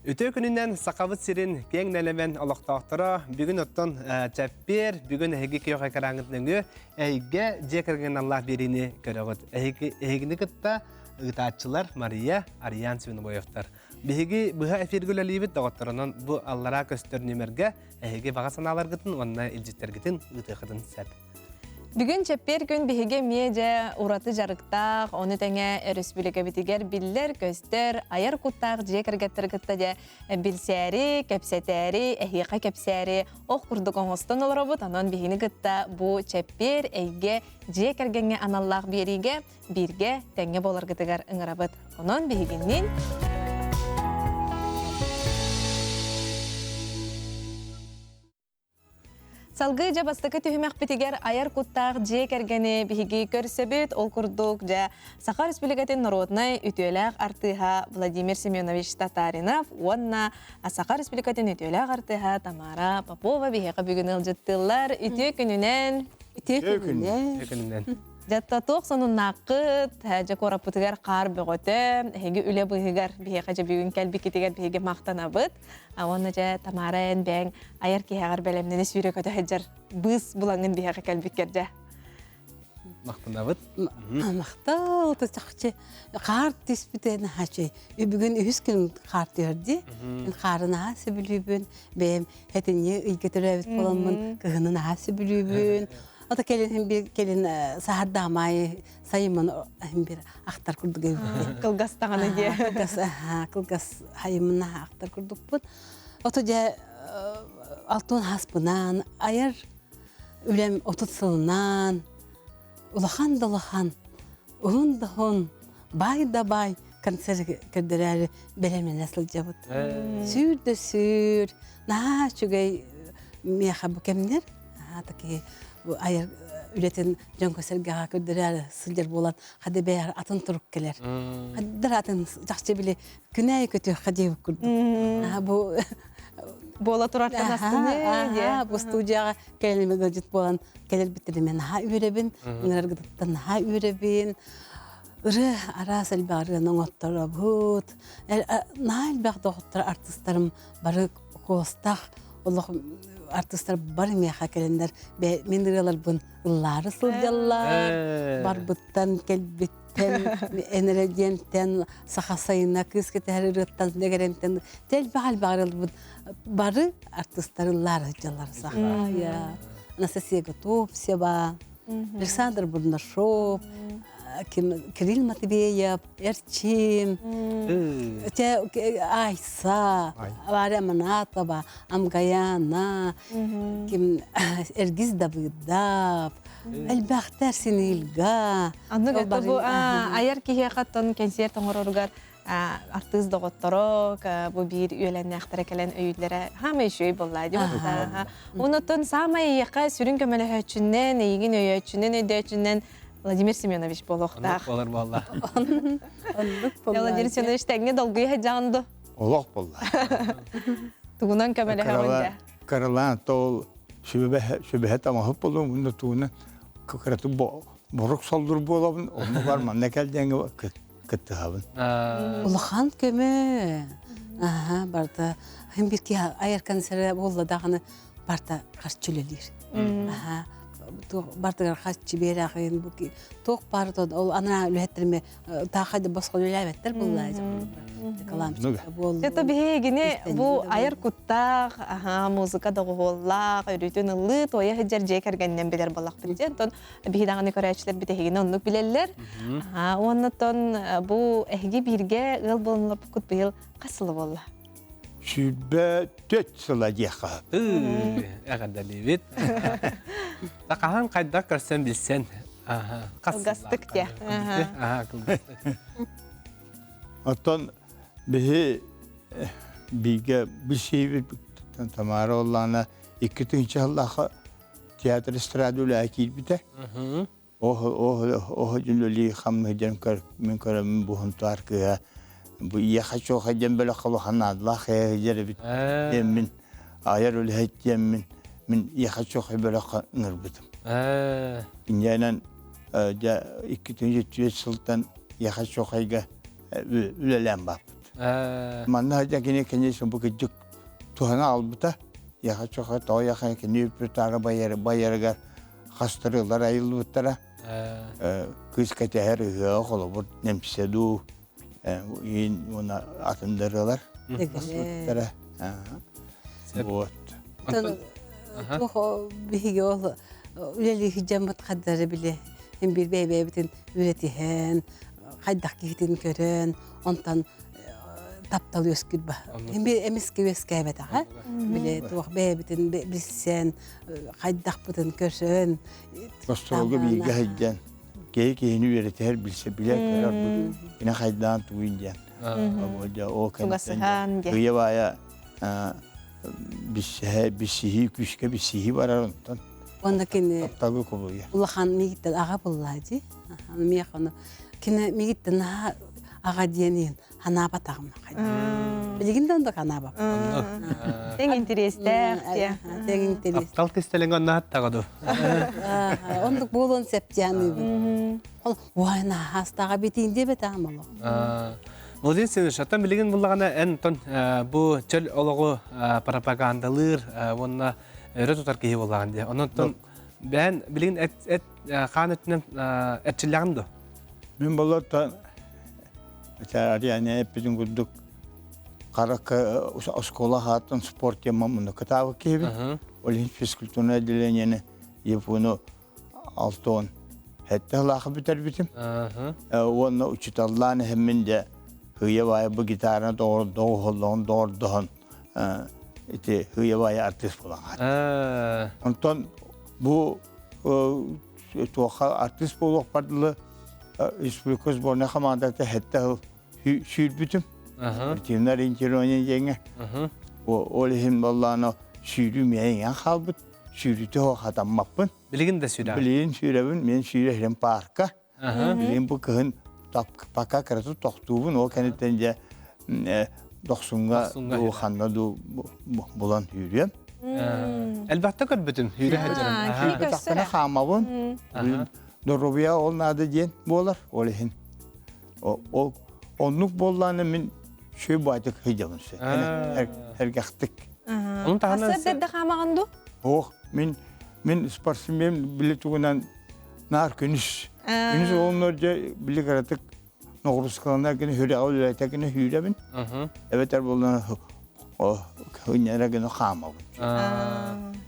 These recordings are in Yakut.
Үтүө күнүнэн Сахабыт сирин киэҥ нэлэмэн олохтоохторо бүгүн оттон чэппиэр, бүгүн эһиги күөх экраҥҥыт нөҥүө эйгэ дьиэ кэргэн аналлаах биэриини көрөҕүт. Эһигини кытта ыытааччылар Мария, Ариан Свинобоевтар. Биһиги быһа эфиргэ үлэлиибит доҕотторунан бу аллараа көстөр нүмергэ эһиги баҕа санааларгытын уонна илдьиттэргитин ыытыаххытын сөп. Бүгүн чэппиэр күн биһиги эмиэ дьэ ураты дьарыктаах, ону тэҥэ өрөспүүбүлүкэбитигэр биллэр-көстөр, айар куттаах дьиэ кэргэттэри кытта дьэ билсээри, кэпсэтээри, эһиэхэ кэпсээри ох курдук оҥостон олоробут. Онон биһигини кытта бу чэппиэр эйгэ дьиэ кэргэҥҥэ аналлаах биэриигэ бииргэ тэҥҥэ буоларгытыгар ыҥырабыт. Онон биһигинниин Салгыы дьэ бастакы түһүмэхпитигэр айар куттаах дьиэ кэргэни биһиги көрсөбүт. Ол курдук дьэ Саха Республикатын народнай үтүөлээх артыыһа Владимир Семенович Татаринов уонна Саха Республикатын үтүөлээх артыыһа Тамара Попова биһиэхэ бүгүн ыалдьыттыыллар. Үтүө күнүнэн! Үтүө күнүнэн! Дьэ туох сонуннааххыт, дьэ куораппытыгар хаар бөҕөтө, эһиги үлэ быыһыгар биһиэхэ дьэ бүгүн кэлбиккитигэр биһиги махтанабыт. Уонна дьэ Тамара эн бэйэҥ айар киһэҕэр бэлэмнэни сүүрэ-көтө сылдьар быыс булаҥҥын биһиэхэ кэлбиккэр дьэ. Махтанабыт. Махтал, чахчы хаар түспүтэ наһаа Бүгүн үһүс күн хаар түһэр дии. Мин хаары наһаа сөбүлүүбүн. Бэйэм этинньи ыйга төрөөбүт буоламмын кыһыны наһаа сөбүлүүбүн. Ото кэлин бир кэлин саһардаамай сайыммын бир ахтар курдук эбиппин. Кылгас даҕаны диэ. Кылгас, кылгас хайыммын наһаа ахтар курдукпун. Ото дьэ алтын хаспынан айар үлэм 30 сылынан улахан да улахан, уһун да уһун, баай да баай концерт көрдөрөөрү бэлэмнэнэ сылдьабыт. Сүүр да сүүр, наһаа үчүгэй миэхэ бу кэмнэр, наһаа такие айар үлэтин дьоҥҥо-сэргэҕэ көрдөрөөрү сылдьар буолан, хада бэйэр атын турук кэлэр. Хаддар атын чахчы били күнээйи көтүөххэ диэбит курдук. Бу буола турартан астыныы диэ. Бу студияҕа кэлэн ыалдьыт буолан кэлэрбиттэн мен наһаа үөрэбин, ыҥыраргытыттан наһаа үөрэбин. Ырыа араас элбэх ырыаны оҥотторобут. Наһаа элбэх доҕоттор артыыстарым бары куостах олох артыыстар бары миэхэ кэлэннэр мин ырыаларбын ыллаары сылдьаллар. Барбыттан кэлбиттэн эн диэнтэн саха сайына кыыс кэтэһэр ырыаттан дэгэрэнтэн элбэх элбэх ырыаларбын бары артыыстар ыллаары сылдьаллар Сахая, Анастасия Готовцева, Александр Бурнашов, Кирилл Матвеев, Эрчим, Айса, Варя Манатова, Амгаяна, ким Эргиз Давыдов, элбэхтэр Синильга. Аннык бу айар киһиэхэ тон кэнсиэр оҥороругар артыыс доҕотторо бу биир үөлэннээхтэрэ кэлэн өйүүллэрэ хаамай үчүгэй буоллаа дии Онуттан саамай эйиэхэ сүрүн көмөлөһөөччүнэн, эйигин өйөөччүнэн, өйдөөччүнэн Владимир Семенович буолуохтаах. Болар буолла. Владимир Семенович тэҥҥэ долгуйа сылдьаҕын дуо? Олох буолла. Тугунан көмөлөһөҕүн дьэ? Кыралаан тоол сүбэһэ тамаһып болуом, уонна тугунан кыраты борук солдур буолабын, онно бар манна кэл диэҥҥэ кыттыһабын. Улахан көмө. Аха, барда хим бир киһи айар концерт буолла даҕаны барта харчы үлэлиир. Аха, бартыгар харчы биэрэҕин бу туох баар ол анаа үлэһиттерме таахайды босхо үлэлээбэттэр буоллаа Это биһигини бу айар куттаах, аха, музыка доҕуһуоллаах, өрүүтүн ыллыы, туойа сылдьар дьиэ кэргэнинэн билэр буоллахпыт дии. Онтон биһи даҕаны көрөөччүлэр битэһигини оннук билэллэр. Уоннатон бу эһиги бииргэ ыал буолуннарбыккут быйыл хас сыла буолла? 24 сыла диэххэ. Эҕэрдэлиибит. Хаһан хайдах көрсөн билсэн? Кылгастык диэ. Кылгастык. Оттон биһи бииргэ билсиибит Тамара Оллаана 2 сыллаахха театр эстрада үлэҕэ киирбитэ. Оһо дьүлүлүү хамныы диэн мин көрөммүн бу Һунтаар кыыһа бу ийэхэ чуоха диэн бөлөххө улахан наадалаах диэр эбит диэммин айар үлэһит диэммин мин ийэхэ чуоха бөлөххө ыҥырбытым. Инньэнэн дьэ 2003 сылтан ийэхэ чуохайга үлэлээн баппыт. Манна сылдьан кини конечно бу кырдьык туһана албыта. Яха чоха тоойаха кини үппүтаары байарыгар хастырылар айыллыбыттара. Кыыс кэтэһэр ыһыаҕа холобур немсе дуу иин уонна атын дарыалар бастыбыттара. Вот. Туох биһиги ол үлэлии сылдьаммыт хардары били эн биир бэйбэйбитин үлэтиһэн хайдах киһитин көрөн онтон таптал үөскүүр ба эмискэ үөскээбэтэҕэ били туох бэйэбитин билсэн хайдахпытын көрсөн Остуолга бииргэ сылдьан киһи киһини үөрэтиһэр билсэ билэр көрөр кини хайдаан тугуйун диэн ол кэнниттэн ыйа баайа биссиһэ биссиһии күүскэ биссиһии барар онтон Уонна кини тапталга кубулуйар. Улахан мигиттен аҕа буллаа дии. Миэх ону кини мигиттен наһаа аҕа диэн иһин ханаабатаҕым. Билигин да онда ханаабап. Тең интэриэстээх диэ. Тең интэриэс. Таптал кистэлэҥэ онно аттаҕа ду. Ондук буолуон сөп дианыыбын. Ол уай наһаастаҕа битиин диэбэтэ амало. Владимир Семенович, оттон билигин буллаҕына эн тон бу чөл олоҕу пропагандалыыр уонна өрө тутар киһи буоллаҕын дии. Онон бэйэн билигин эт, эт хаан өттүнэн эрчиллэҕин дуо? Мин болоттон Ариане эппитин курдук харакка оскуола хааттан спорт темам муну кытаабыт киһибин. Ол иһин физкультурное отделениени ЕПУну алтон хэтте хылаахы бүтэрбитим. Уонна учуталлаан иһэммин дьэ хыйа баайа бу гитараны доҕуһоллоҕун доҕордоһон ити хыйа баайа артыыс буолан хаалла. Онтон бу туохха артыыс буолуохпар дылы республика сборная хамаандата хэтте хыл сүүрбүтүм. Спортивный ориентирование диэҥҥэ. Ол иһин буоллаана сүүрүү миэҥэн хаалбыт. Сүүрүүтэ хатаммаппын. Билигин да сүүрэ. Билигин сүүрэбин, мен сүүрэ иһирим парка. Билигин бу кыһын пока кыратык тохтуубун, ол кэнниттэн дьэ дохсуҥҥа дуу, ханна дуу булан сүүрүөм. Элбэхтэ көрбүтүм, сүүрэ сылдьарым. Тахпына хаамабын. Доруобуйа ол наада диэн буолар, ол иһин. Ол оннук буоллаана мин сүө баайтык сылдьабын эргэхтик. Onun таһынан Хасыр дэдде хаамаҕын дуу? Ох, мин мин спортсмен били тугунан наар күнүс. Күнүс олоннор дьэ били кыратык ноҕурускалана гына хүрэ үлэтэ гына хүүрэбин. Эбэтэр буоллана хынньара гына хаамабын.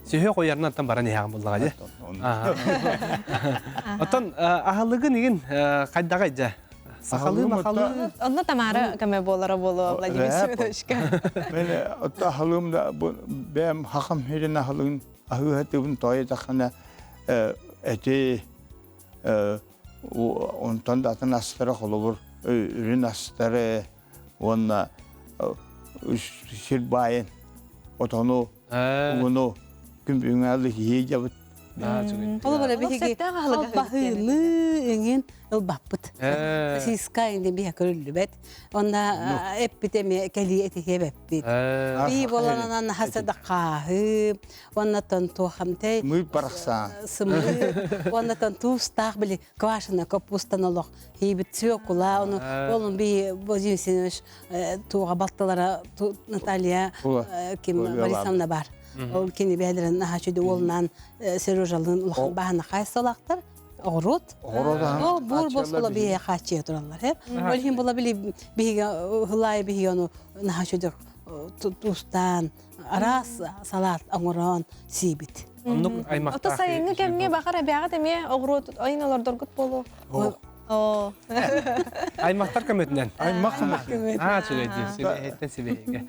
Сүһүөх ойарынан баран иһэҕин буллаҕа дии. Оттон аһылыгын игин хайдаҕай дьэ? Сахалыы махалыы. Онно Тамара көмө буолара буолуо Владимир Семеновичка. Мен отто аһылыым да бэйэм хахам хирин аһылыгын аһыыһатыбын тоойотаххына эти онтон да атын астара холобур үрүн астары уонна сир баайын отону угуну күн бүгүҥҥэ киһи дьабыт Холобура биһиги албаһыыны эҥин ылбаппыт. Сиска инде биһэ көрүллүбэт. Онна эппит эми кэлии этиһиэбэппит. Бии боланан хаса да хааһы, оннаттан туохамтэй Мы барахсан. сымыы, оннаттан туустаах били квашена капустан олох хийбит свекула, ону олун би Владимир Семенович туоға балталара Наталья ким Борисовна бар. Ол кини бэйэлэрин наһаа үчүгэй уолунаан Сережалыын улахан баһана хайсалаахтар оҕуруот. Ол буор босхоло биһиэхэ хааччыйа тураллар. Ол иһин була били биһиги хылаайы биһиги ону наһаа үчүгэй тустаан араас салаат оҥорон сиибит. Оннук аймахтаах. Ото сайыҥҥы кэмҥэ баҕар эбээҕит эмиэ оҕуруот ойын олордоргут буолуо. Оо. Аймахтар көмөтүнэн. Аймах көмөтүнэн. Аа, үчүгэй дии. Сибэһиттэн сибэһигэ.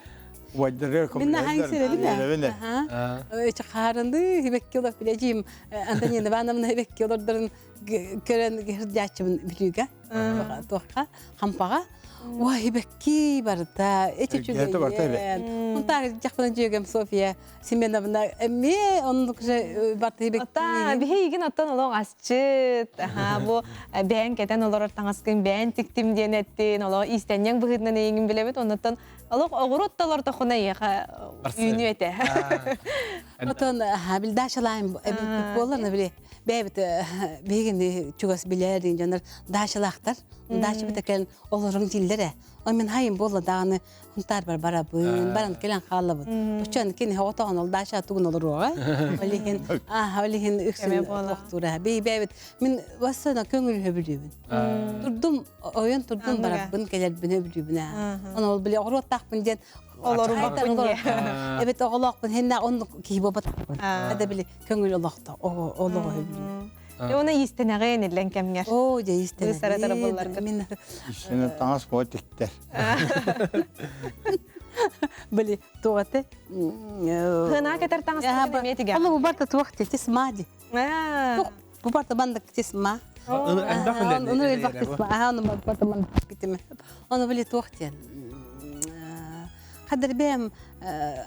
Мин наһаа сирэбин ээ. Чахаарынды хибекки олор билэжим Антонина Ивановна хибекки олордорун көрөн кирдиаччыбын бүлүүгэ туохха хампаҕа Ой, хибекки барыта эти үчүгэй. Унтаар жакпына жүйөгөм София Семеновна эмиэ оннук же барта хибекки. Ота биһигин оттон олох асчыт, аха бу бэйэн кэтэн олорор таҥаскын бэйэн тиктим диэн эттин, олох иистэнньэҥ быһыытынан эйигин билэбит, оннуттан Олох оҕуруот да олордоххуна эйиэхэ үүнүө этэ. Отон бил дачалаайым эбиппит буоллар, били бэйэбит биһигини чугас билэр дьоннор дачалаахтар. Дача бит кэлэн олорум дииллэр ээ. Ол мин хайым буолла даҕаны хунтаарбар барабын, баран кэлэн хаалабын. Оччон кини оҕотоҕун ол дача тугун олоруоҕа. Ол иһин, ол иһин үксүн тохтуура. Би бэйэбит мин бассана көҥүл хөбүлүүбүн. Турдум, ойон турдум барабын, кэлэрбин өбүлүүбүн. Оны ол били оҕуруоттаахпын диэн Олорумаппын диye. Эбит оҕолоохпун хэннэ оннук киһи буолбатахпын. Хада били көҥүл олохто олоҕу өбүлүүбүн. Оны иистэнэҕин иллэн кэмҥэр. Оо, дьэ иистэнэҕин. Быысаратара булларгын. Мин Иистэнэ таҥас буо тиктэр. Били туоте. Хына кетер таҥас эмиэ тигэ. Ону бу барта туох тисма ди. Бу барта бандык тисма. Оны элбэх үлэни. Оны элбэх тисма. Аха, оны барта бандык китиме. Оны били туох диэн. Хадыр бэм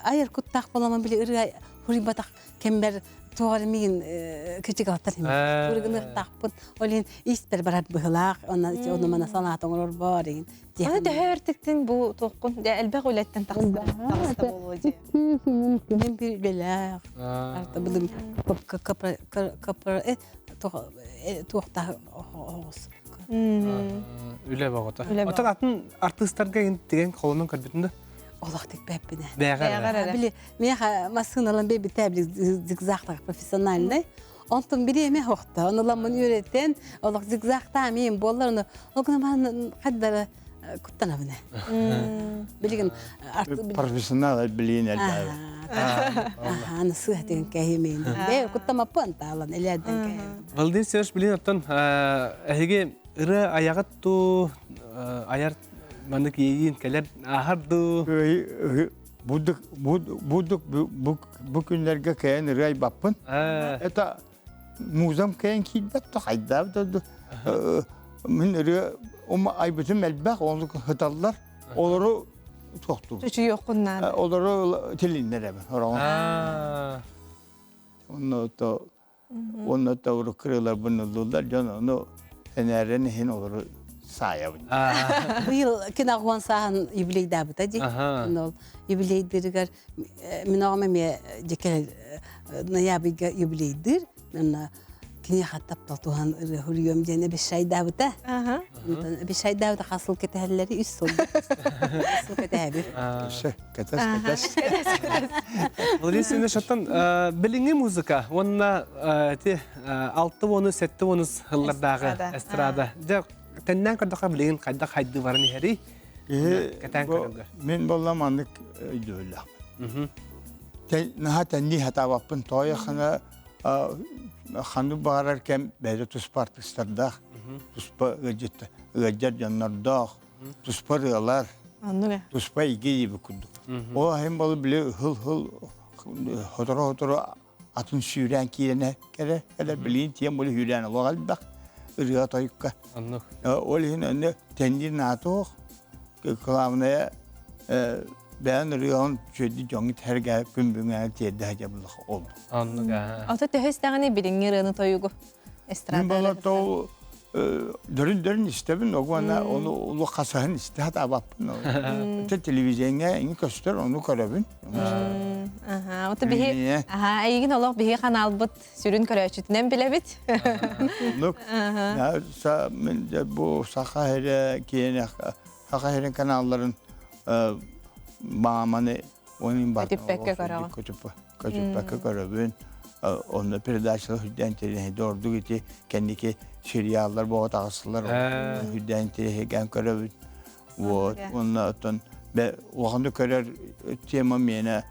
айыр куттаах боламан били ырыа хурибатах кэмбэр туоҕар миин кычыгалаттар хим. Тургыныахтаахпын. Ол иһин истер барар быһылаах, оны мана санаат оҥорор баар игин. Аны төһө өртүктүн бу туохкун дьэ элбэх үлэттэн таҕыста таҕыста буолуо дии. Мин bir үлэлээх. Арта билим туохта оҕус. Үлэ боҕото. Отон атын артыыстарга тигэн холонон көрбүтүн да? Олох тикпэппинэ. Бэҕэр эрэ. Били миэхэ массыыналан бэйбитэ били зигзагтаах профессиональный. Онтон бириэмэ хохто. Ону ламмын үөрэтэн, олох зигзагтаа миин буоллар, ону ол гына баран хаддара куттанабын. Билигин Профессионал билиин элбэҕи. Аны сыа деген кэһимин. Бээ куттамаппын таалан элэрден кэһим. Валдин Серж билин оттон эһиги ырыа аяҕыт туу айар маннык иэйиин кэлэр ааһар дуу Будук будук бу күннэргэ кэйэн ырыа айбаппын. Это музам кэйэн киирбэт да хайдаабыт да мин ырыа айбытым элбэх ону хыталлар олору тохтуу. Чучуйуоххун наада. Олору тилиннэр эбин ороҕун. Онно то Уонна тавру кырыыларбын ыллылар дьон ону энээрэн иһин олору саайабын. Быйыл киноҕуон сааһын юбилейдаабыта дии. Ол юбилейдиригэр мин оҕом эмиэ дьэкэ ноябрьга юбилейдир. Онно киниэхэ таптал туһан ырыа хуруйуом диэн обещайдаабыта. Онтон обещайдаабыта хас сыл кэтэһэллэри үс сыл. Үс сыл кэтэһэбит. Кэтэс, кэтэс. Владимир Семенович, оттон билиҥҥи музыка уонна ити алты уону, сэттэ уону сыллардааҕы эстрада. Дьэ, тэннээн көрдөххө билигин хайдах хайдыы баран иһэрий? Кэтээн көрөргө. Мин болла маннык өйдөбүллэхпин. Наһаа тэннии хатаабаппын. Тоойо хана ханнык баҕарар кэм бэйэтэ туспа артыыстардаах, туспа ыалдьар дьоннордоох, туспа ырыалар, туспа эйгэ диэбит курдук. Ол иһин болу били хыл-хыл хоторо-хоторо атын сүүрээн киирэн кэлэ кэлэ билигин тиэн болу сүүрээн олох элбэх ырыа тойукка. Ол иһин өнө тэнниир наатуох главное бэйэн ырыаҕын үчүгэйдик дьоҥҥо тэргэ күн бүгүҥҥэ тиэрдэ сылдьабыллах ол. Оннук аа. Ото төһө истэҕиний билиҥҥи ырыаны тойугу? Мин буолар то дөрүн-дөрүн истэбин, уонна ону улу хасаһын истэ сатаабаппын. Те телевидениеҥэ иҥи көстөр, ону көрөбүн. Аха, ото биһи аха, эйигин олох биһи ханаалбыт сүрүн көрөөччүтүнэн билэбит. Оннук. Мен бу Саха сирэ киэнэ Саха сирин каналларын бааманы онун Көтүппэккэ көрөҕүн. Көтүппэккэ көрөбүн. Онно передачалар үрдээн тириһи ордук ити кэнники сериаллар буола таҕыстылар үрдээн тириһигэн көрөбүт. Вот. Онно оттон улаханнык көрөр тема миэнэ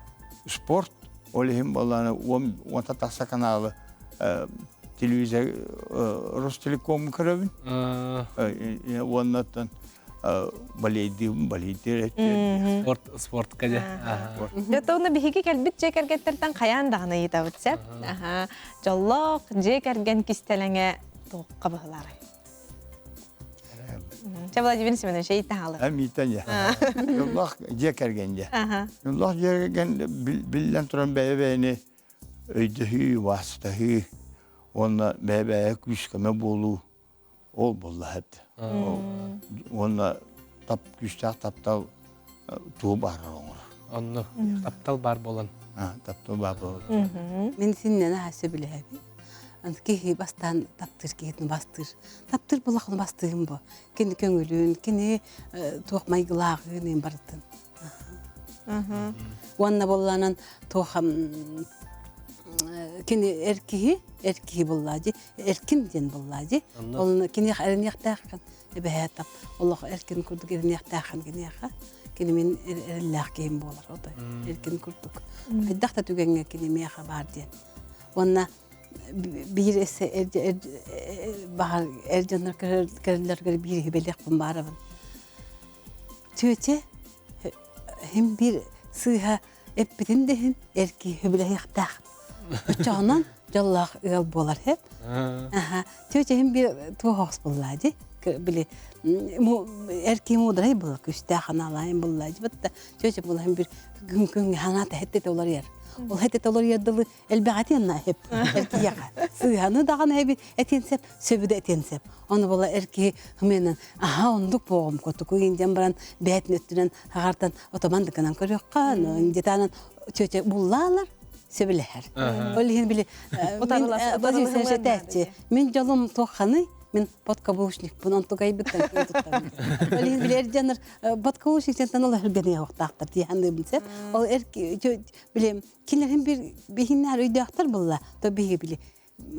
спорт. Ол иһин буоллаана уонта тахса каналы телевизор Ростелеком көрөбүн. Уонна оттон балейдыыбын, балейдыыр өттүөр. Спорт, спортка дьэ. Дьэ, онно биһиги кэлбит дьиэ кэргэттэртэн хайаан даҕаны ыйытабыт сөп. Аха. Дьоллоох дьиэ кэргэн кистэлэҥэ туохха быһылаарай? Чэ, Владимир Семенович, ыйытаһалы. Миитэн дьэ. Дьоллоох дьиэ кэргэн дьэ. Дьоллоох дьиэ кэргэн биллэн туран бэйэ-бэйэни өйдөһүү, убаастаһыы уонна бэйэ-бэйэ күүс-көмө буолуу ол буолла эбит. Уонна тап күүстээх таптал тугу баарар оҥорор. Онно таптал бар болан. Таптал бар болан. Мин синнен аха сөбүлэһэбин. Киһи бастаан таптыыр киһитин бастыыр. Таптыыр булахын бастыым бу. Кини көҥүлүн, кини туох майгылааҕын барытын. Уонна болланан туох кини эр киһи, эр киһи буллаажы, эркин диэн буллаажы. Ол кини эриниэхтээххин эбэһээ тап олох эркин курдук эриниэхтээххин киниэхэ. Кини мин эрэллээх киһим буолар отой эркин курдук. Хайдах да түгэҥҥэ кини миэхэ баар диэн. Уонна биир эссе баҕар эр дьоннор көрөллөргөр биир үһүбэлиэхпин баарабын. Чүөчэ хим биир сыыһа эппитин да иһин эр киһи сөбүлэһиэхтээх. Оччоҕунан дьоллоох ыал буолар һэп. Чүөчэ хим биир туох оҕус буллаа дии. Били эр киһи муударай буолар, күстээх анаалаайын буллаа дии. Батта чүөчэ була хим биир күн күҥҥэ ханаата хэттэтэ уларыйар. Ол хэттэтэ уларыйар дылы элбэҕи этиэн эп эр киһиэхэ. Сыыһаны даҕаны эби этиэн сеп, сөбү да этиэн сеп. Ону була эр киһи хымыанан аха ондук буоҕум котуку индиан баран бээтин өттүнэн хаҕартан отоман дыкынан көрүөххэ, индитанан чөчө буллаалар сөбүлэһэр. Ол иһин били Владимир мин дьолум туохханы мин подкаблучникпын онтугайбыттан туттабын. Ол иһин били эрдьаннар подкаблучниктан ол өргөнүө хуохтаахтар дии саныыбын сеп. Ол эр били кинилэрин бир биһиннэр өйдөөхтөр булла то биһиги били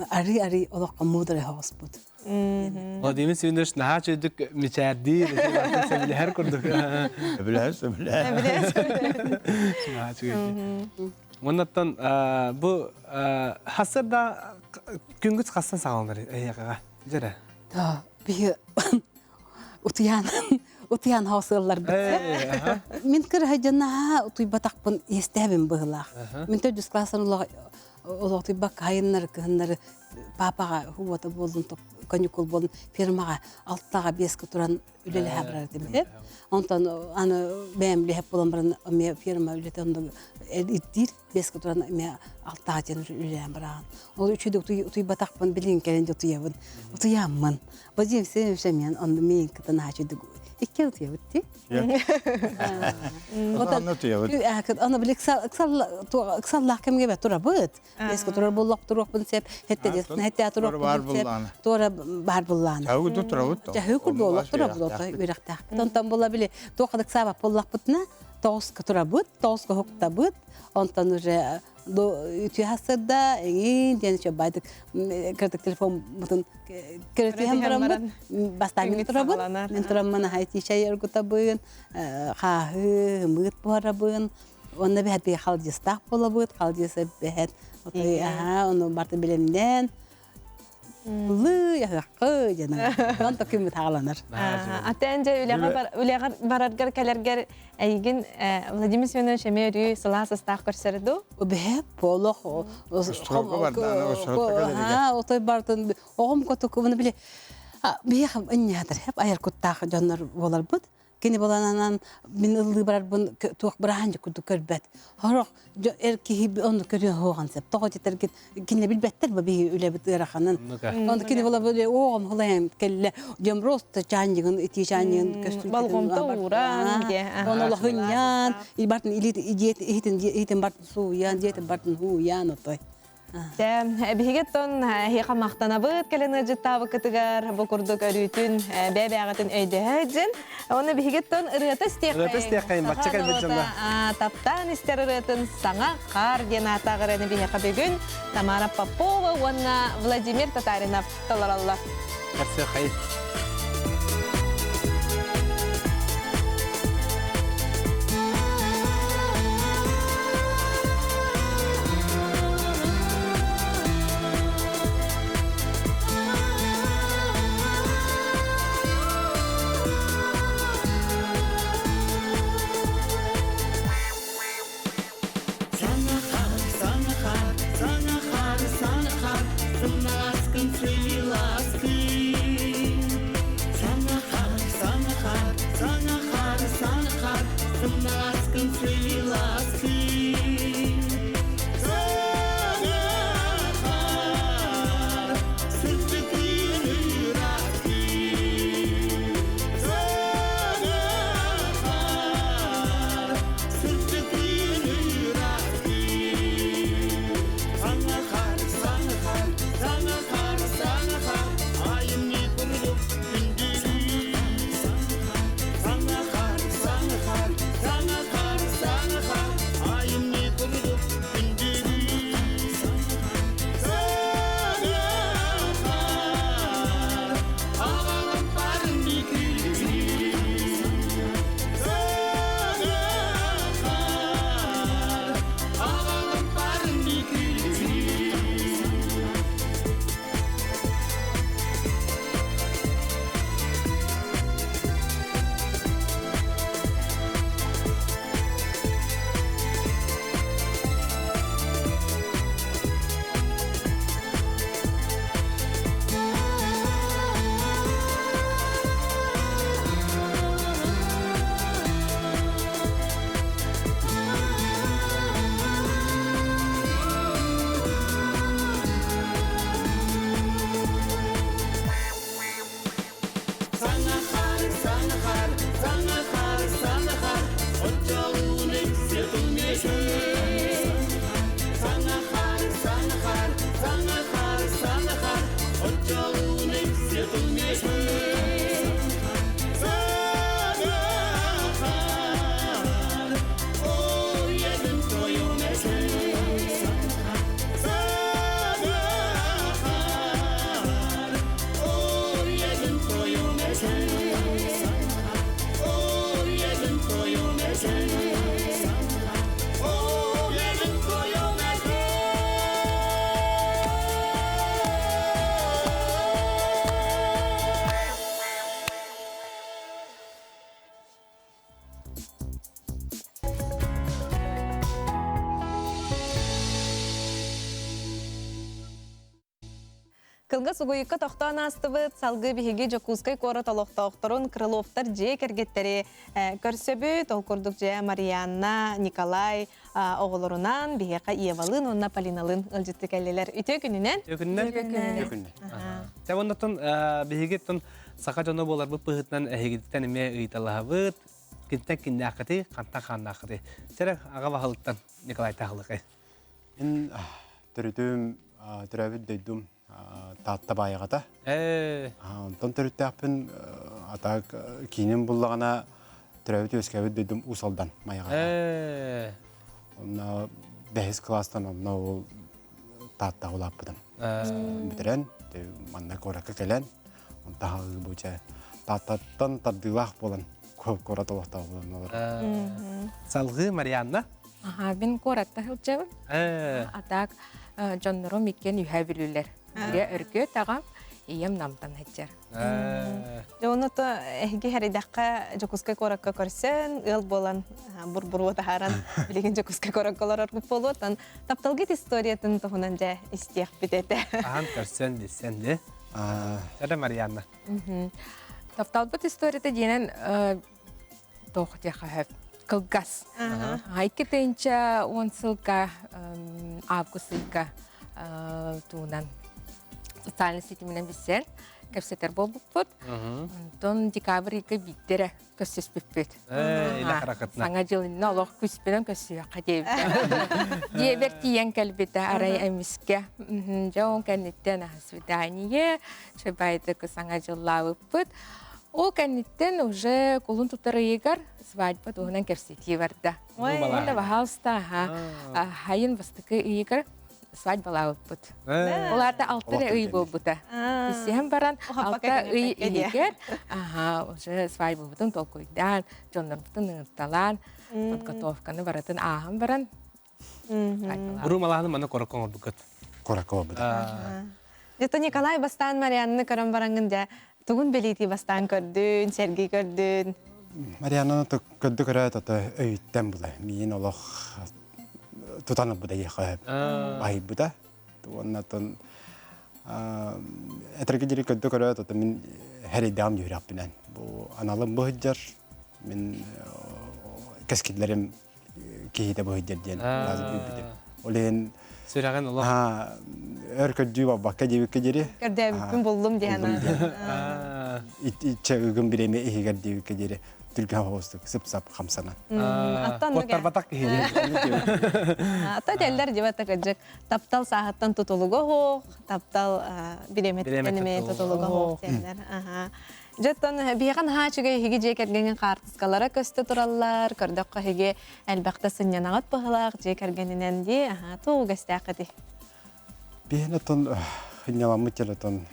арый-арый олоххо муударай хоҕуспут. Владимир Семенович наһаа чөйдүк мичээрдиир, сөбүлэһэр курдук. Сөбүлэһэр, сөбүлэһэр. Наһаа үчүгэй. Оннаттан бу хассарда күнгүт хассан саҕаланар эйэҕэҕэ дьэрэ. Да, биһи утуйан утуйан хаосыалларбыт. Мин кыраһа утуйбатахпын иэстээбин быһылаах. Мин төрдүс класстан олоҕутуйбакка хайыннары кыһыннары папаҕа хуота буоллун каникул буоллун фермаҕа алтаҕа биэскэ туран үлэлэһэ барар этим. Онтон аны бэйэм үлэһэп буолан баран эмиэ ферма үлэтэ онно ирдиир биэскэ туран эмиэ алтаҕа диэн үлэлээн бараҕын. Ол үчүгэй утуйбатахпын билигин кэлин утуйабын. Утуйааммын. Вадим Семенович эмиэн онно миин кытын аачыдык икки утуйабыт ти. Онно утуйабыт. Аны били ыксаллаах кэмгэ бэ турабыт. Эске турар боллох туруохпун сеп, хетте хетте туруохпун сеп, туора бар буллааны. Чаһы турабыт. Чаһы курдук турабыт үрэхтээхпит. Онтон була били туохадык саабап боллахпытына тоҕуска турабыт, тоҕуска хуктабыт. Онтон уже үтүө хасырда эҥин диэн үчү байдык кырдык телефон бутун кырытыһан бараммыт бастаан мин турабын мин тураммын аһай чай оргутабын хааһы мыт буһарабын онно бэһэт би халдьыстаах буолабыт халдьыса бэһэт отой аха ону барты билимнэн Лы яһаккы дьана. Онто күммүт хааланар. Атен же үлэҕэ бараргар кэлэргэр эйигин Владимир Семенович эмиэ өрүү сылаас астаах көрсөр дуу? Бэһэ полох отой бартын оҕом котук уну били биһиэхэ ынньаатар хеп айар куттаах дьоннор буоларбыт. Кини булананан мин ыллыы барарбын туох быраһаанньык курдук көрбөт. Хорох эр киһи ону көрүөн хоҕан сеп. Тоҕо дьэтэргит кинилэр билбэттэр бу биһи үлэбит ыараханын. Ону кини була бу оҕом хулайан кэллэ. Дьом просто чаанньыгын итии чаанньыгын көстүн. Болҕомто ууран диэ. Ону олохунньан бартын иһитин иһитин бартын сууйан диэтин бартын хууйан отой. Биһиги оттон эһиэхэ махтанабыт кэлэн ыалдьыттаабыккытыгар бу курдук өрүүтүн бэйэ-бэйэҕитин өйдөһө Оны биһиги оттон ырыата истиэххэйин. Ырыата истиэххэйин, бачча кэлбит дьонно. Таптаан истэр ырыатын саҥа хаар диэн аатаах ырыаны биһиэхэ бүгүн Тамара Попова уонна Владимир Татаринов толороллор. Көрсүөххэйин. Sana хаар, сана хаар, сана хаар, сана хаар, сымнаҕаскын сыйласкын. Кылгас угуйукка тохтоон аастыбыт, салгыы биһиги Дьокуускай куорат олохтоохторун Крыловтар дьиэ кэргэттэри көрсөбүт. Ол курдук дьэ Марианна, Николай оҕолорунан биһиэхэ Евалыын уонна Полиналыын ыалдьытты кэллилэр. Үтүө күнүнэн! Үтүө күнүнэн! Үтүө күнүнэн! Үтүө күнүнэн! Чэ, оннотон биһиги саха дьоно буоларбыт быһыытынан эһигиттэн эмиэ ыйыталаһабыт. Кинтэн киннээххитий, хантан хааннааххытый? Чэрэ, аҕа баһылыктан Николай Таһылыкай. Мин төрүтүм төрөөбүт дойдум Таатта Баайаҕата. Онтон төрүттээхпин атаак кииним буллаҕына төрөөбүт үөскээбит дойдум Уус Алдан Майаҕата. Онно бэһис кылаастан онно ол Тааттаҕа улааппытым. Бүтэрэн манна куоракка кэлэн онтон бу чэ Тааттаттан тардыылаах буолан куорат олохтоох буолан олорор. Салгыы Марианна. Аха, мин куоратта сылдьабын. А так дьоннорум иккиэн үһэ бүлүүлэр. Биирэ Өргөт аҕам, ийэм Намтан сылдьар. Дьэ ону то эһиги хэрэйдэххэ Дьокуускай куоракка көрсөн, ыал буолан бурбуруо таһааран билигин Дьокуускай куоракка олороргут буолуо. Тапталгыт историятын туһунан дьэ истиэхпит этэ. Ахан көрсөн, билсэн де. Сэрэ Марианна. Тапталбыт историята диэнэн туох диэхэ кылгас. 2010 сылга август ыйга туунан социальный ситиминэн билсэн кэпсэтэр буолбуппут. Онтон декабрь ыйга биирдэрэ көрсүспүппүт. Саҥа дьыл иннинэ олох күспүнэн көрсүөххэ диэбитэ. Дьиэбэр тиийэн кэлбитэ арай эмискэ. Дьэ ол кэнниттэн свидание, чөбайдык саҥа дьыллаабыппыт. Ол кэнниттэн уже кулун тутар ыйыгар свадьба туһунан кэпсэтии барда. Уонна баһаалыста хайын бастакы ыйыгар свадьбалаабыппыт. Ол аата алта эрэ ый буолбута. Иссиһэн баран алта ый иһигэр аха уже свадьбабытын толкуйдаан, дьоннорбутун ыҥырталаан, подготовканы барытын ааһан баран Уруу малаһаны манна корокко оҥорбуккут. Корокко оҥорбута. Дьэ Николай бастаан Марианны көрөн бараҥҥын дьэ тугун бэлиэтии бастаан көрдүн, сэргии көрдүн? Марианнаны көрдө көрөөт ото өйүттэн була. Миин олох тутан ылбыта диэххэ айбыта. Уонна оттон этэргэ диэри көрдө көрөөт ото мин хэрэйдэҕим дьүһүрэхпинэн. Бу аналым быһыдьар, мин кэскиллэрим киһитэ быһыдьар диэн билбитим. Ол иһин сүрэҕин олох өр көрдүү барбакка диэбиккэ диэри көрдөөбүппүн буллум диэн иччэ ыгым бириэмэ иһигэр диэбиккэ диэри түргэн соҕустук сып-сап хамсанан. Куоттарбатах киһи. Ата теллер дебата кыдьык таптал сааһыттан тутулуга хоох, таптал бириэмэттэн эмиэ тутулуга хоох диэннэр. Дьоттон биһиэхэ наһаа үчүгэй эһиги дьиэ кэргэҥҥин хаартыскалара көстө тураллар, көрдөххө эһиги элбэхтэ сынньанаҕыт быһылаах дьиэ кэргэнинэн дии, аһаа, туох үгэстээххитий? Биһиэн оттон сынньаламмыт телетон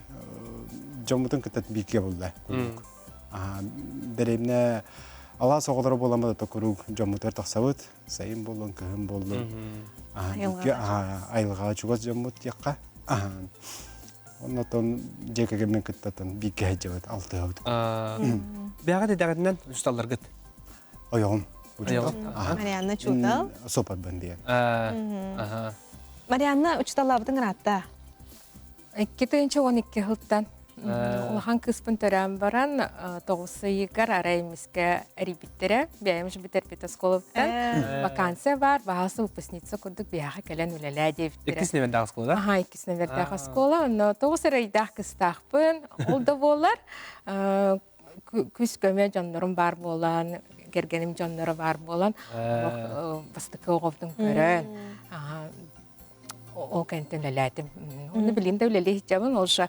дьоммутун кытта бииргэ булла куруук. Дэриэбинэ алаас оҕолоро буоламмыт ото куруук дьоммутугар тахсабыт. Сайын буоллун, кыһын буоллун. Айылҕаҕа чугас дьоммут диэххэ. Оннотон дьиэ кэргэммин кыттатын бииргэ сылдьабыт, алтыһабыт. Бэҕэ дэдэҕитинэн учууталларгыт? Ойоҕум. Ойоҕум. Марианна учуутал. Сопарбын диэн. Марианна учууталлаабытыҥ ыраатта. 2012 сылтан улахан кыыспын төрөөн баран тоҕус ыйыгар арай эмискэ эрийбиттэрэ. Бэйэм бүтэрбит оскуолабыттан вакансия баар, баһаалыста выпускница курдук биһиэхэ кэлэн үлэлээ диэбиттэрэ. Иккис номердаах оскуола? Аха, иккис номердаах оскуола. Онно тоҕус эрэ ыйдаах кыстаахпын. Ол да буоллар күс-көмө дьоннорум баар буолан, кэргэним дьонноро баар буолан, бастакы оҕобутун көрөн, ол кэнтэн үлэлээтим. Оны билин да үлэлии сылдьабын, ол же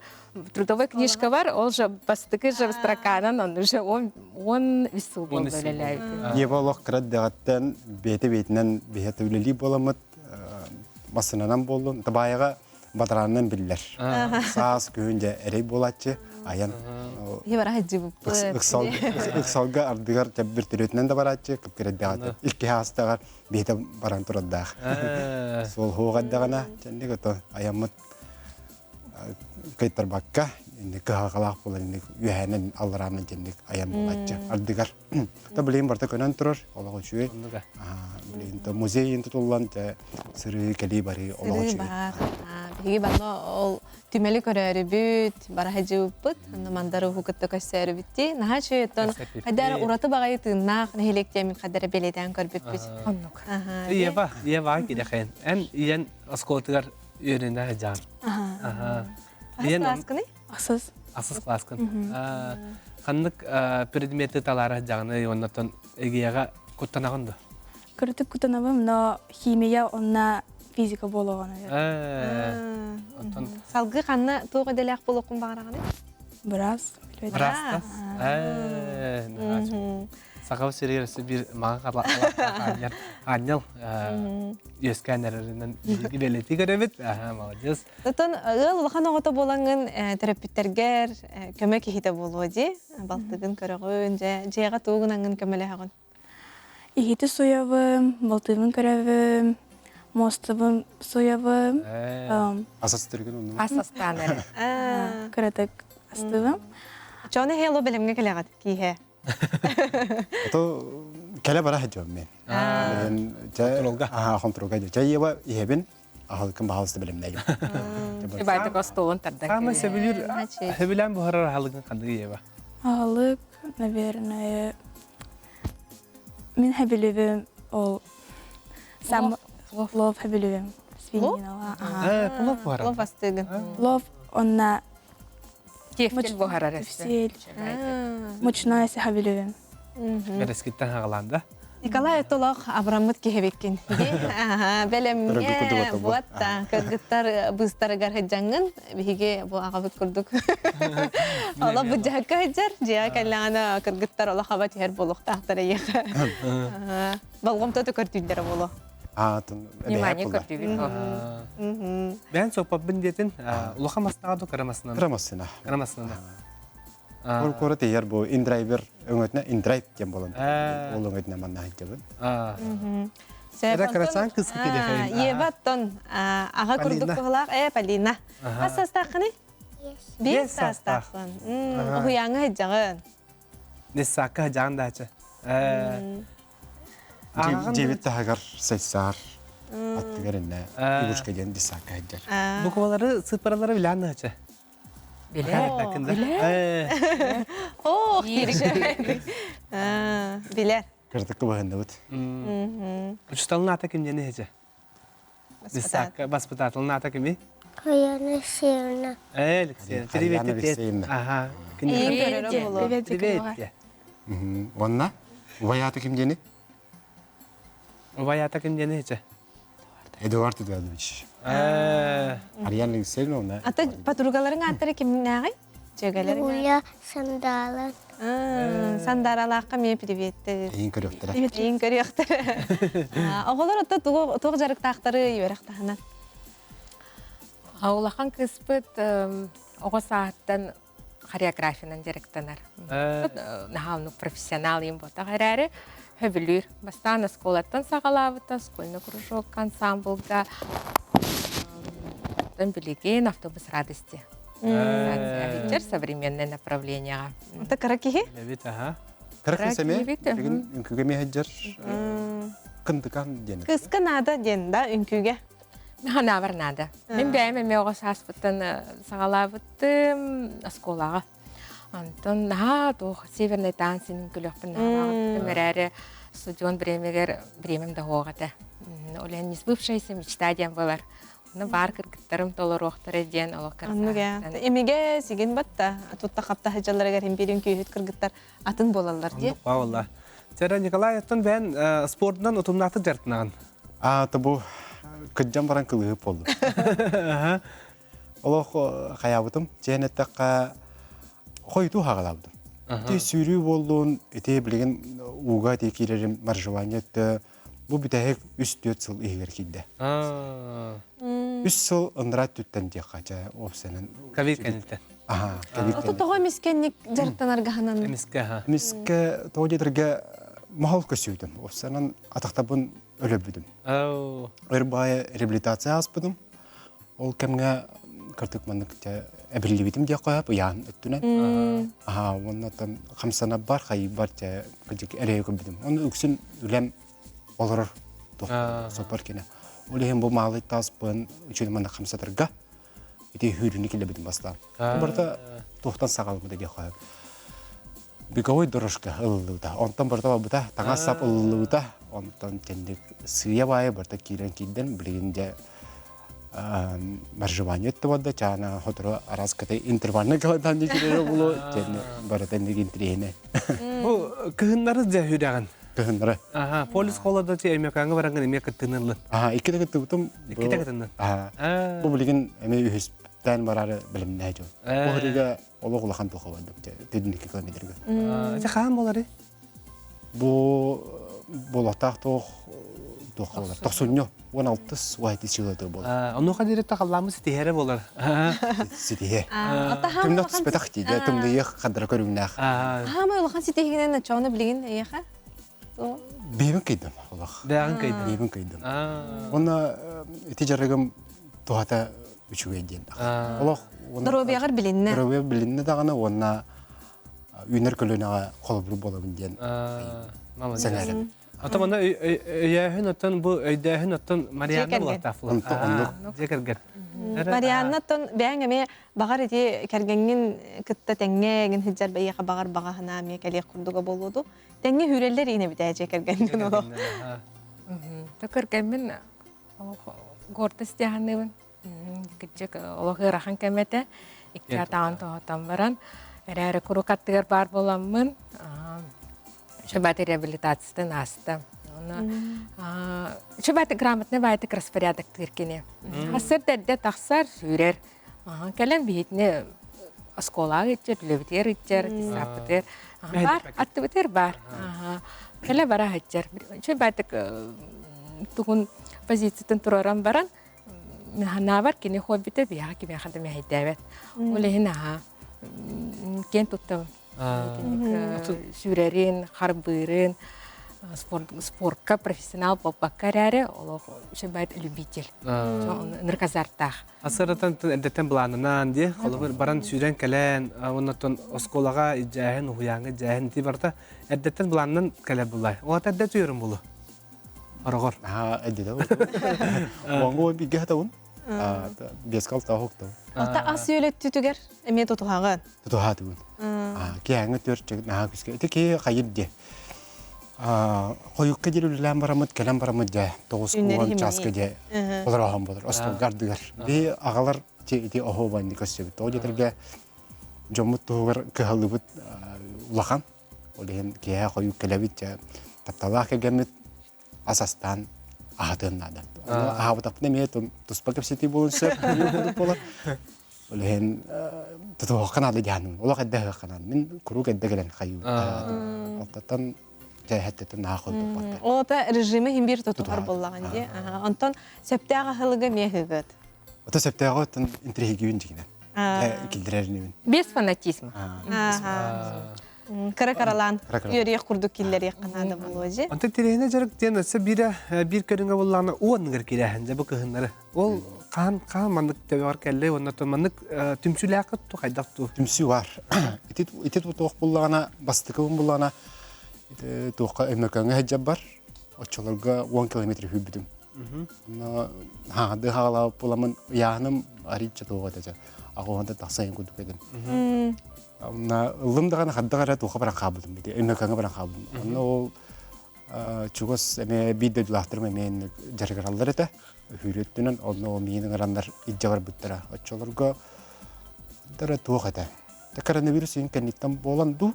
трудовой книжка бар, ол же бастакы же строканан, он уже он үс сыл буолла үлэлээбитим. Ева олох кыра дэҕэттэн бэйэтэ-бэйэтинэн бэйэтэ үлэлии буоламмыт, массыынанан буоллун, табаайаҕа бадараанынан биллэр. Саас күһүн дьэ эрэй буолааччы, айан ыксалга ардыгар бөртөлүөтүнэн да барааччы, кыпкырэйдэҕэ икки аастаҕар биһитэ баран турардаах. Суол хуоҕа эрдэҕинэ, чэнник ото айаммыт кыйтарбакка, инник кыһалҕалаах буолан инник үөһээнэн аллараанан дьэнник айан буолааччы ардыгар. Та билигин барыта көнөн турар, олох үчүгэй. Билигин то музейын тутуллан, сырыы кэлии барыы олох үчүгэй. Биһиги банна ол түмэли көрөөрүбүт, бара сылдьыбыппыт, онно Мандар Ууһу кытта көрсөөрүбүт дии. Наһаа үчүгэй оттон хайда эрэ ураты баҕайы тыыннаах нэһилиэк диэмин хайда эрэ бэлиэтээн көрбүппүт. Оннук. Аһаа. Ева, Ева кирэхин. Эн ийэн оскуолатыгар үөрэнэ сылдьаҕын. Аһаа. Хаһыс Ийэн кылааскыный? Ахсыс. Ахсыс кылааскын. Ханнык предмети талаара сылдьаҕыный уоннаттан эгиэҕэ куттанаҕын дуо? Кырытык кутанабым, но химия онна физика буолуоҕун. Оттон Салгыы ханна туох идэлээх буолуоххун баҕараҕыный? Быраас. Быраас. Саха сиригэр өссө биир маҥан аанньал аанньал үөскээн эрэринэн бэлиэтии көрөбүт. Молодец. Оттон ыал улахан оҕото буолаҥҥын төрөппүттэргэр көмө киһитэ буолуо дии. Балтыгын көрөҕүн, дьэ дьиэҕэ тугунан көмөлөһөҕүн? Иһити суйабым, балтыбын көрөбүм, муостабын суйабым. Ас астыргын онно. Ас астаан эрэ. Кыратык астыыбым. Чоны хело бэлэмҥэ кэлэҕит кииһэ. Ото кэлэ бара сылдьабын мен. Хонтуруолга. Аха, хонтуруолга. Чэ ева иһэбин, аһылыкын баһалыста бэлэмнэйим. Байтык остуолун тардан Саамай сөбүлүүр сөбүлээн буһарар аһылыгын ханнык Ева? Аһылык, наверное, мин хэбилибим ол сам плов хэбилибим свининала. Плов буһарар. Плов астыгын. Плов онна Тефтель буһарар өссө. Мучное хэбилибим. Бэрэскиттэн хаҕалаан да? Николай Толох абыраммыт киһибиккин. Бэлэмҥэ буотта кыргыттар быыстарыгар сылдьаҥҥын биһиги бу аҕабыт курдук олох быдьаһыкка сылдьар дьиэҕэ кэллэҕинэ кыргыттар олох аба түһэр буолуохтаахтар эйиэхэ болҕомтото көрдүүллэрэ буолуо. Внимание көрдүүбүт. Бэйэн соппаппын диэтин улахан мастаҕа ду кыра массыына? Кыра массыына. Кыра массыына. Ол куорат иһэр бу индрайвер өҥөтүнэ индрайв диэн буолан ол өҥөтүнэ манна сылдьабын. Эрэ кырачаан кыыс кириэхэйин. Ева оттон аҕа курдук кыһылаах э Полина. Хас саастааххыный? Биэс саастааххын. Уһуйааҥҥа сылдьаҕын. Нессаакка сылдьаҕын даача. Дьиэбит таһыгар сайсаар аттыгар иннэ игрушка диэн десакка сылдьар. Буквалары, цифралары билээн даача. Билэр. Ох, Билэр. Кырдыкка быһынныбыт. Учуталын ата ким диэн эһэжэ? Десакка баспытаатылын ата кими? Хаяна Алексеевна. Э, Алексеевна. Хаяна Привет, Алексеевна. Ага. Привет. Привет. Онна? Убай ким диэни? Убай ата ким диэн эһэжэ? Эдуард Эдуардович. Ариана Алексеевна. Ата подругаларың ааттары кимнээҕий? Дьүөгэлэриҥ. Юля Сандала. Сандаралаахха эмиэ приветтер. Эйин көрүөхтэрэ. Эйин көрүөхтэрэ. Оҕолор ата туох дьарыктаахтары үөрэх таһынан? Улахан кыыспыт оҕо сааһыттан хореографиянан дьарыктанар. Наһаа профессионал им буотах эрээри хөбүлүүр. Бастаан оскуолаттан саҕалаабыта, школьный кружок ансамблга. Оттон билигин автобус радости. Организация современное направлениеға. Это кыра киһи? Билэбит, аха. Кыра киһи эмиэ, билигин үҥкүүгэ эмиэ сылдьар кындыкан диэн. Кыска наада диэн да үҥкүүгэ? Наанабар наада. Мин бэйэм эмиэ оҕо сааспыттан саҕалаабыттым оскуолаҕа. Онтон наһаа туох северный танцин үҥкүлүөхпүн наһаа эрээри студент бириэмигэр бириэмэм да суох этэ. Ол иһин несбывшаяся мечта диэн буолар. Онно баар кыргыттарым толоруохтара диэн олох Оннук ээ. Имигэ сигин батта тутта хапта сылдьалларыгар иһин биир үҥкүүһүт кыргыттар атын буолаллар дии. Оннук Чара Николай, оттон бэйэн спордунан утумнаахтык дьарыктанаҕын? Аа, бу кыдьан баран кылыһып болду. Олох хайаабытым, дьиэн эттэххэ хойутуу хаҕалаабытым. Ити сүүрүү буоллун, ити билигин ууга ити киирэрим маржевание өттө бу бүтэһик 3-4 сыл иһигэр киирдэ. Үс сыл ыныраа түттэн диэххэ, чэ, опсанан. Ковид кэнниттэн. Аха, ковид Ото тоҕо эмискэнник дьарыктанарга ханан? Эмискэ, аха. Эмискэ тоҕо диэтэргэ моһол көсүүтүм. Опсанан атахтабын өлөрбүтүм. Өр баайы реабилитация ааспытым. Ол кэмҥэ кырдык маннык эбиллибитим диэх қойап ыйаан өттүнэн. Аха, уонна там хамсана бар, хайыбар те кырдык эрэйи көрбүтүм. Оны үксүн үлэм олорор соппор кине. Ол иһин бу маалый тааспын үчүн маннык хамсатарга. Ити хүүрүнү киллэрбитим бастаан. Барыта туохтан саҕаламмыта диэххэ беговой дорожка ылыллыбыта. Онтон барыта барбыта, таҥас сап ылыллыбыта. Онтон кэнник сыыйа баайы барыта киирэн киирдэн, билигин дьэ моржевание өттө барда, чаана хотору араас кытай интервальный калатан дикилere булу, тенне барыта инник интриэне. Бу кыһыннары дьэ хүрэҕин. Кыһыннары. Аха, полис холода ти Өймөкөөҥҥө бараҥҥын эмиэ кыттыныллын. Аха, иккитэ кыттыбытым. Иккитэ кытыннын. Аха. Бу билигин эмиэ үһүстээн бараары бэлэмнэһэ дьон. Бу хырыга олох улахан туха бардым. Тединики километрга. Ити хаан болары? Бу болотаах туох туох болар. Тохсунньу 16 уайти сылы болар. Онуха диэри тахалламмыт ситиһэрэ болар. Ситиһэ. Тымнах түспэтэх тиийдэ, тымныйых хадара көрүҥнээх. Хаамай улахан ситиһигинэн оччоҕуна билигин эйиэхэ? Биибин кыйдым олох. Бэҕин кыйдым. Биибин кыйдым. Уонна ити дьарыгым туһата үчүгэй диэн. Олох Доруобуйаҕар билиннэ. Доруобуйа билиннэ даҕаны уонна үүнэр көлүөнэҕэ холобур буолабын диэн сэҥээрэбин. Оттон манна өйөөһүн оттон бу өйдөөһүн оттон Марианна буолуохтаах Оннук. Дьиэ кэргэн. Марианна оттон бэйэҥ эмиэ баҕар ити кэргэҥҥин кытта тэҥҥэ эҥин сылдьар бэйиэхэ баҕар баҕа санаа эмиэ кэлиэх курдуга буолуо дуу? Тэҥҥэ үүрэллэр иин эбит ээ дьиэ кэргэҥҥин олох. Кэргэммин гордость диэханныыбын. Кырдьык олох ыарахан кэм этэ. Икки атаҕын тоһутан баран, эрээри курук аттыгар баар буоламмын, шабат реабилитациятын ааста. Шабат грамотный баайтык распорядоктыыр кини. Хасыр эрдэ тахсар, сүүрэр. Кэлэн биһитини оскуолаҕа иччэр, үлэбитигэр иччэр, тиссааппытыгар баар, аттыбытыгар баар. Кэлэ бара сылдьар. Үчүгэй баайтык тугун позициятын туруоран баран, ханаабар кини хоббита биһиэхэ кимиэхэ да мэһэйдээбэт. Ол иһин аһаа киэн туттабын. Сүүрэрин, харбыырын, спортка профессионал буолбакка эрээри, олох үчүгэй любитель. Ынырык азартаах. Асыратан эрдэттэн былаанынан дии, холобур баран сүүрэн кэлэн, оннотон оскуолаҕа идьээһин, уһуйааҥҥа идьээһин ити барыта эрдэттэн былаанынан кэлэр буллай. Ол эрдэ түйөрүм булу. Ороҕор. Аа, эддэ Уоҥу бигэ хатабын. Бескал таахуктабын. Ата ас үөлөттүтүгэр эмиэ тутуһаҕын. Тутуһаатыбын. Киһээҥҥэ төрт наһаа күскэ. Ити киһи хайыр диэ. Хойукка диэри үлэлээн бараммыт, кэлэн бараммыт дьэ, 9 чааска дьэ олорооһон болор, остуолга ардыгар. Би аҕалар ити оһуобанны көрсөбүт. Ол дьэтэргэ дьоммут туһугар кыһаллыбыт улахан. Ол иһин киэһэ хойук кэлэбит дьэ, тапталлаах кэргэммит ас астаан аһатыан наада. Ону аһаабатахпына эмиэ туспа кэпсэтии буолуон сөп, буолар. Ол иһин тутуһуохха наада диэханным. Олох эрдэ аһыахха наада. Мин куруук эрдэ кэлэн хайыы аһаатым. Алтаттан чээһэттэтин наһаа хойдуппаттар. Ота режимы иһин биир тутуһар буоллаҕын дии. Онтон сөптөөх аһылыгы эмиэ аһыыгыт. Ото сөптөөҕү оттон интриһигибин дьигинэн. Киллэрэринибин. Без фанатизма. Кыра каралаан үөрүйэх курдук киллэриэх наада буолуо дьи. Онтон тирэһинэ дьарык диэн өссө биирэ биир көрүҥэ буоллаҕына уонныгар кирээһин дьэ бу кыһыннары. Ол хаан хаан маннык төбөҕөр кэллэ уонна маннык түмсүүлээххит ту хайдах ту? Түмсүү бар. Ити ити туох буллаҕына бастакыбын буллаҕына туохха Өймөкөөҥҥө сылдьар бар. Оччолорго 10 километр сүүрбүтүм. Онно хаҥады хаалаабыт буоламмын ыйааһыным арыйча туох этэ аҕыһында тахсан курдук этим. Онно ыллым даҕаны хардах эрэ туохха баран хаалбытым ити Өймөкөөҥҥө баран хаалбытым. Онно ол чугас эмиэ биир дойдулаахтарым эмиэ дьарыгыраллар этэ. Үһүүрүттүнэн онно ол миигин ыҥыраннар илдьэ барбыттара. Оччолорго дара туох этэ. Коронавирус иһин кэнниттэн буолан дуу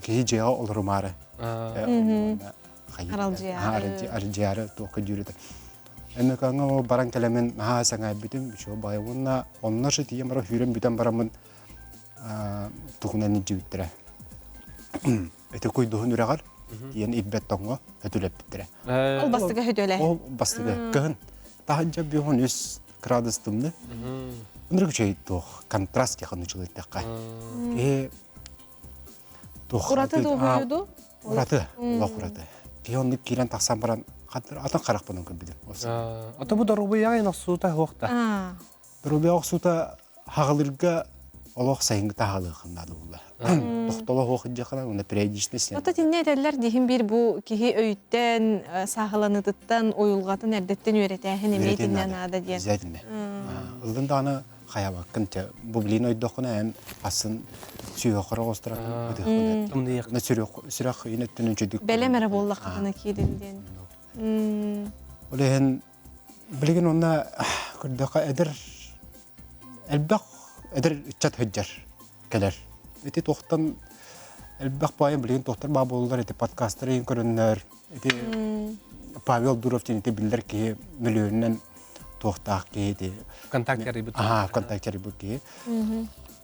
киһи дьиэҕэ олорумаары. Аралдьыйаары. Аралдьыйаары туохха дьүүрүтэ. Өймөкөөҥҥө баран кэлэмин наһаа сэҥээрбитим, үчүгэй баҕайы уонна онно тиийэн баран сүүрэн бүтэн бараммын тугунан илдьибиттэрэ. Ити куйдуһун үрэҕэр тиийэн ирбэт тоҥҥо өтүлэппиттэрэ. Ол бастыга хөтүөлэ. Ол бастыга кыһын таһырдьа биһон үс градус тымны. Ынырык үчүгэй туох контраст диэхэ нучулуйдахха. Киһи туох Ураты дуоһуйуу дуу? Ураты, олох ураты. Киһи оннук киирэн тахсан баран атын харахпынан көрбүтүм. Ото бу доруобуйаҕа эн охсуута суох да? Доруобуйа охсуута хаҕылырга олох сайыҥҥыта хаалыаххын наада буолла. Тохтоло суох дьахана уонна периодичность. Ото тинне этэллэр диһин биир бу киһи өйүттэн, сааһыланыытыттан, уйулҕатын эрдэттэн үөрэтээһин эмиэ итиннэ наада диэн. Обязательно. Ыллын даҕаны. хайабаккын те бу билин ойдоххуна эн асын сүүһөхөр оҕустаракын ытыаххын сүрэх сүрэх ин өттүн үчүдүк Бэлэм эрэ буоллаххытына киирин диэн. Ол иһин билигин онно көрдөххө эдэр элбэх эдэр ыччат сылдьар кэлэр. Ити туохтан элбэх баайын билигин туохтар баа буоллар ити подкастары иһин көрөннөр ити Павел Дуров диэн ити биллэр киһи мөлүйүөнүнэн туохтаах киһи ити ВКонтакте арыйбыт. Аха, ВКонтакте арыйбыт киһи.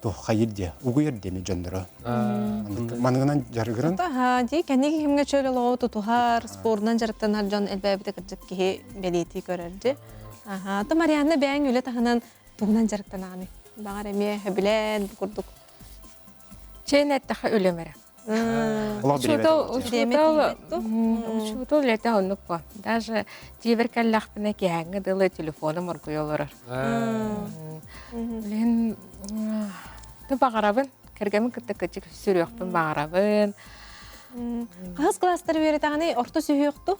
Туох хайыр диэ, угуйар диэми дьонноро. Маныгынан дьарыгыран. Аха, дии кэнники кимҥэ чөл олоҕу тутуһар, спордунан дьарыктанар дьон элбээбитэ кырдьык киһи бэлиэтии көрөр дии. Аха, то Марианна бэйэҥ үлэ таһынан тугунан дьарыктанаҕыный? Баҕар эмиэ сөбүлээн бу курдук. Чэйин эттэхэ үлэм эрэ. Учуутал, учуутал, учуутал үлэтэ оннук бо. Даже дьиэбэр кэллэхпинэ киэһээҥҥи дылы телефоным оргуйа олорор. Билин ты баҕарабын, кэргэмин кытта кычык сүрүөхпүн баҕарабын. Хаһыс класстар үөрэтэҕиний? Орто сүһүөхту?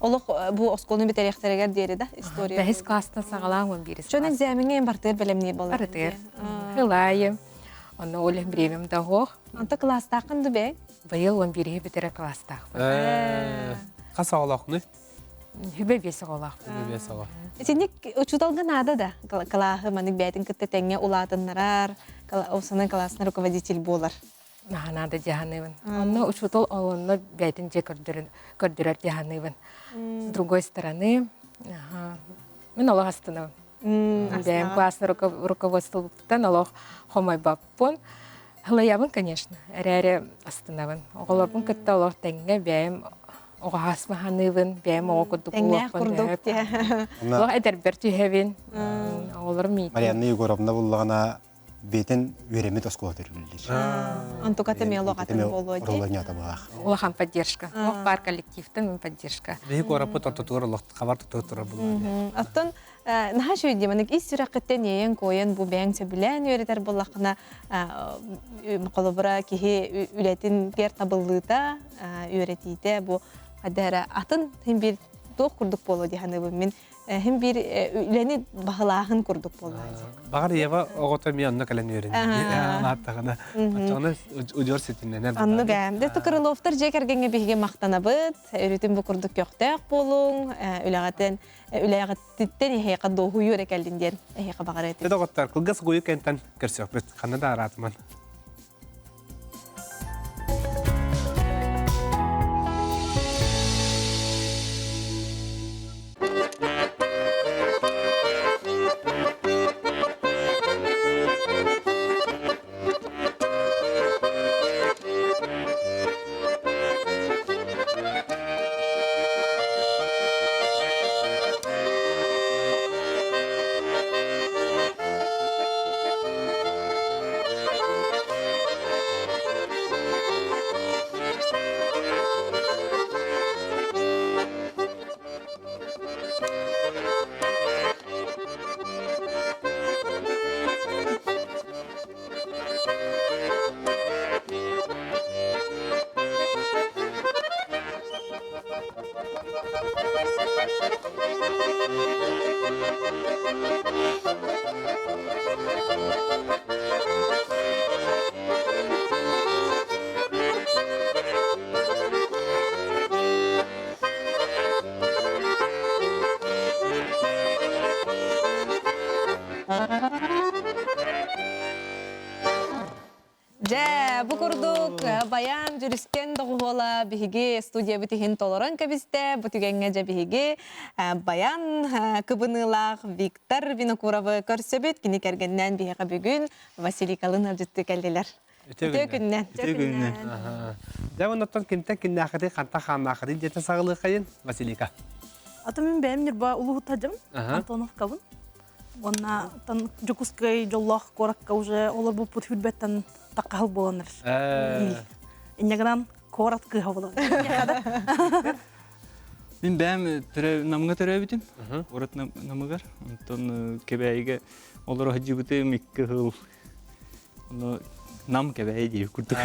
Олох бу оскуоланы бүтэриэхтэригэр диэри да история. Бэһис класстан саҕалаан он биирис. Чон экзамеҥҥа бартыгар бэлэмниир буолар. Барытыгар. Ылайым. Онно ол времям да оһох. Онто класстааххын ду бэйэҥ? Быйыл он биириһи бүтэрэр класстаахпын. Хас оҕолоохнуй? Хүбэ биэс оҕолоохпун. Хүбэ биэс оҕо. Итинник учууталга наада да кылааһы маннык бэйэтин кытта тэҥҥэ улаатыннарар, осанан классный руководитель буолар. Наһаа наада дьаһаныыбын. Онно учуутал онно бэйэтин дьэ көрдөрөр дьаһаныыбын. С другой стороны, мин олох астынабын. Бэйэм классный руководствоттан олох хомойбоппун. Хылайабын, конечно, эрээри астынабын. Оҕолорбун кытта олох тэҥҥэ бэйэм оҕо хаасмаһаныыбын, бэйэм оҕо курдук Тэҥнээх курдук Олох эдэрбэр түһэбин. Оҕолорум миитин. Марианна Егоровна буллаҕына бэйэтин үөрэммит оскуолатыгар үлэлиир. Онтуката эмиэ олох атын буолуо дии. Роланята баах. Улахан поддержка. Ох бар коллективтан поддержка. Биһи куораппыт ортотугар олох хабар тутуһу турар булла. Оттон наһаа үчүгэй дии маннык ис сүрэххиттэн иэйэн-куойан бу бэйэҥ сөбүлээн үөрэтэр буоллаххына холобура киһи үлэтин пиэр табыллыыта үөрэтиитэ бу хайдах эрэ атын син биир туох курдук буолуо дии саныыбын мин Һин биир үлэни баһылааһын курдук буолла. Баҕар Ева оҕото эмиэ онно кэлэн үөрэнэр. Ааттаҕына. Оччоҕуна удьуор ситимнэнэр. Оннук ээ. Дэ Крыловтар дьиэ кэргэҥҥэ биһиги махтанабыт. Өрүтүн бу курдук көхтөөх буолуҥ. Үлэҕитин үлэҕититтэн эһиэхэ дуоһуйуу эрэ кэллин диэн эһиэхэ баҕарар этим. Дэ доҕоттор, кылгас угуйу кэнтэн көрсүөхпүт. Ханна да араатыман. Дьэ, бу курдук баян дьүрүскэн доҕуһуола биһиги студиябыт иһин толорон кэбистэ. Бу түгэҥҥэ дьэ биһиги баян кыбыныылаах Виктор Винокуровы көрсөбүт. Кини кэргэнинээн биһиэхэ бүгүн Василикалыын ыалдьыттыы кэллилэр. Үтүө күннэн. Үтүө күннэн. Дьэ, оннуттан кимтэн киннээхитий, хантан хааннаахытый диэтин саҕалыаххайын, Василика. Аты мин бэйэм Ньурба улууһуттадьым, Антоновкабын. Уонна Дьокуускай дьоллоох куоракка уже олорбуппут хүрбэттэн таққаһыл буоланнар. Инньэ гынан куорат кыыһа буолан. Мин бэйэм Намҥа төрөөбүтүм, куорат Намыгар. Онтон Кэбээйигэ олоро сылдьыбытым икки сыл. Ону Нам кэбэһэ диир курдук.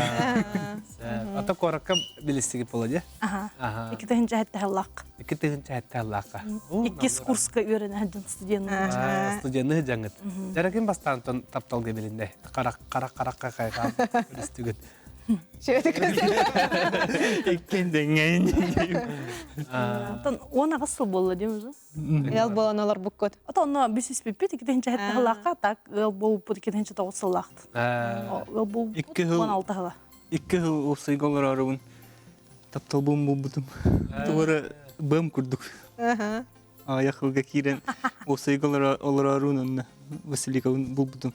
Ата куоракка билистиги буола дии. Аха. Икки тыһынча хэттэһаллаах. Икки тыһынча хэттэһаллаахха. Иккис курска үөрэнэ сылдьан студенныыр. Студенныыр дьаҥыт. Дьаракин бастаан тапталга билиннэ. Харах харах харахха хайҕаан көрүстүгүт. Иккин дэҥҥэйин. Оттон 18 сыл буолла дии уже. Ыал буолан олорбуккут. Ото онно бүсүспүппүт 2007 сыллаахха, так ыал буолбуппут 2009 сыллаахт. Ыал буолбуппут 16 сыла. Икки сыл уопсайга олороорубун тапталбын булбутум. Тугара бэм курдук. Аҕыйах сылга киирэн уопсайга олороорун онно Василиковын булбутум.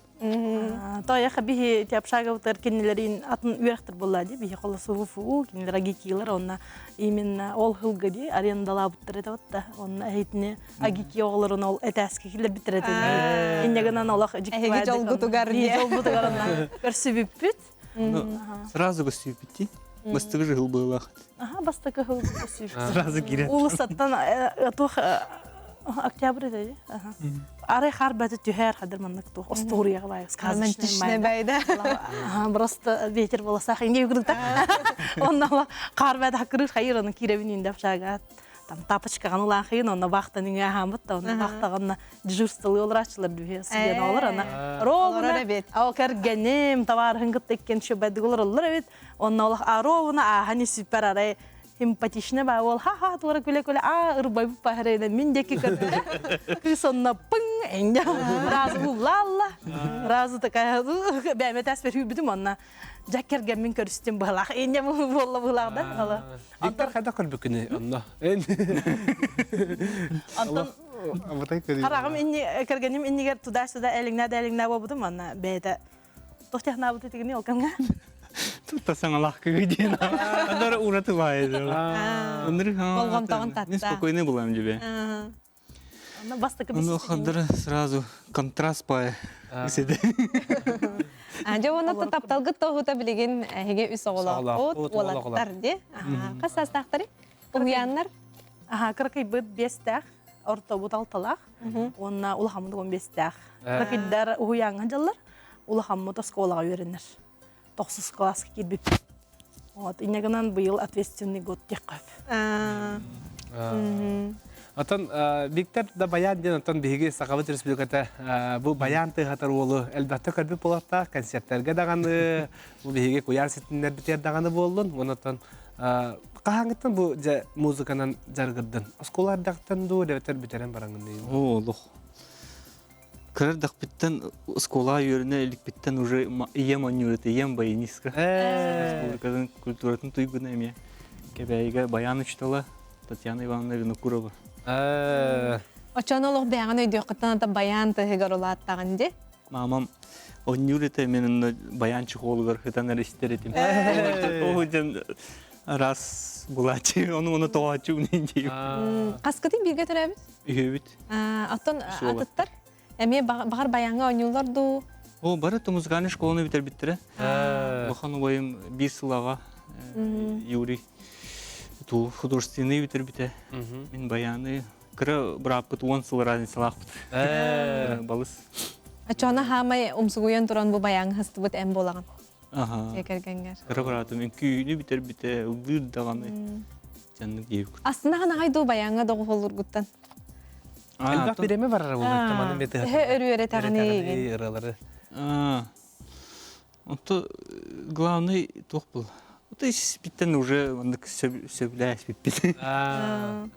Тояха биһи тиапшаговтар кинилэрин атын үөрэхтэр буолла ди биһи холосуфу кинилэр агикилар онна именно ол хылга ди арендалаабыттар этэ батта онна эһитини агики оҕолорун ол этээски киллэрбиттэр этэ инне гынан олох эһиги дьолгутугар дьолбутугар онна көрсүбүппүт сразу көрсүбүппүт бастакы жыл быылаах Аха, бастакы хыл көрсүбүппүт сразу киирэн улусаттан туох октябрь ди арай хаар бәті түһэр хадыр маннык туох остуоруйаҕа баай сказочный байда просто ветер болосах инде югрыта онна хаар бәті хакырыр хайыр оны кииребин инде общага там тапочкаҕын улаахыйын онно баахтан үҥэ хаамыт да онно баахтаҕынна дежурстволыы олорааччылар дүһэ сыйан олор ана ровно ол кэргэним табаарыһын кытта иккен шөбэдик олороллор эбит онно олох ровно ааһан исиппэр арай симпатична баа уол ха-ха туора күлэ-күлэ аа ырбайбыт паһарайна мин диэки көрбүтэ кыыс онно пыҥ энньэ разу уллаалла разу такая бээмэ тээспэр хүүрбүтүм онно дьэ кэргэммин көрүстүм быһалаах инньэ буолла быһалаах да ала Виктор хайдах көрбүккүнүй онно Онтон хараҕым инни кэргэним иннигэр туда-сюда элиҥнээ да элиҥнээ буолбутум онно бэйэтэ Туох технаабыт итигини ол кэмҥэ? Тутта саҥалаах кыгы диэн. Андар ураты баайы. Оннур Болҕомтоҕун татта. Неспокойный булам дебе. Онно бастакы Ну хандар сразу контраст баайы. Үседе. Дьэ уонна тапталгыт тоһута билигин эһиги үс оҕолооххут, уолаттар ди. Хас саастаахтарый? Уһуйааннар? Аха, кыракыйбыт биэстээх, ортобут алталаах, уонна улахаммыт он биэстээх. Кыракыйдар уһуйааҥҥа дьаллар, улахаммыт оскуолаҕа үөрэнэр. Тохсус кылааска киирбиппит. Вот, инньэ гынан быйыл ответственный год диэххэ сөп. Отон Виктор да баян диэн отон биһиги Сахабыт Республиката бу баян тыһатар уолу элбэхтэ көрбүт буолуохтаах концерттерге даҕаны бу биһиги куйаар ситимнэрбитигэр даҕаны буоллун онон хаһааҥҥыттан бу дьэ музыканан дьарыгырдын оскуола эрдэхтэн дуу эбэтэр бүтэрэн бараҥҥын Оо, олох Кыра эрдэхпиттэн оскуолаҕа үөрэнэ иликпиттэн уже ийэм оонньуур этэ, ийэм баянистка. Республикатын культуратын туйгуна эмиэ Кэбээйигэ баян учуутала Татьяна Ивановна Винокурова. Оччону олох бэйэҕин өйдүөххүттэн ата баян тыһыгар улааттаҕын дии. Мамам оонньуур этэ, мен онно баян чехолугар хытан эрэ истэр этим. Ол дьон раз булааччы, ону ону тоҕооччу унин диир. Хаскытын бииргэ төрөөбүт? Үһүбүт. Оттон атыттар эмиэ баҕар баяҥҥа оонньууллар дуу? О, бары музыкальный школаны бүтэрбиттэрэ. Улахан убайым биир сыл аҕа Юрий ту художественный бүтэрбитэ. Мин баяны кыра бырааппыт 10 сыл разницалаахпыт. Балыс. Оччоҕуна хаамай умсугуйан туран бу баяҥ хастыбыт эн буолаҕын. Аха. Дьиэ кэргэҥҥэр. Кыра быраатым үҥкүүнү бүтэрбитэ, ыллыыр даҕаны. Дьаннык диэбит. Астынаҕын аҕай дуу баяҥҥа доҕуһуоллургуттан? Элбэх бириэмэ барара буолуо манын бетэ. Төһө өрүөрэ таҕыны ыралары. Онто главный туох был. То есть биттен уже маннык сөбүлээспиппит.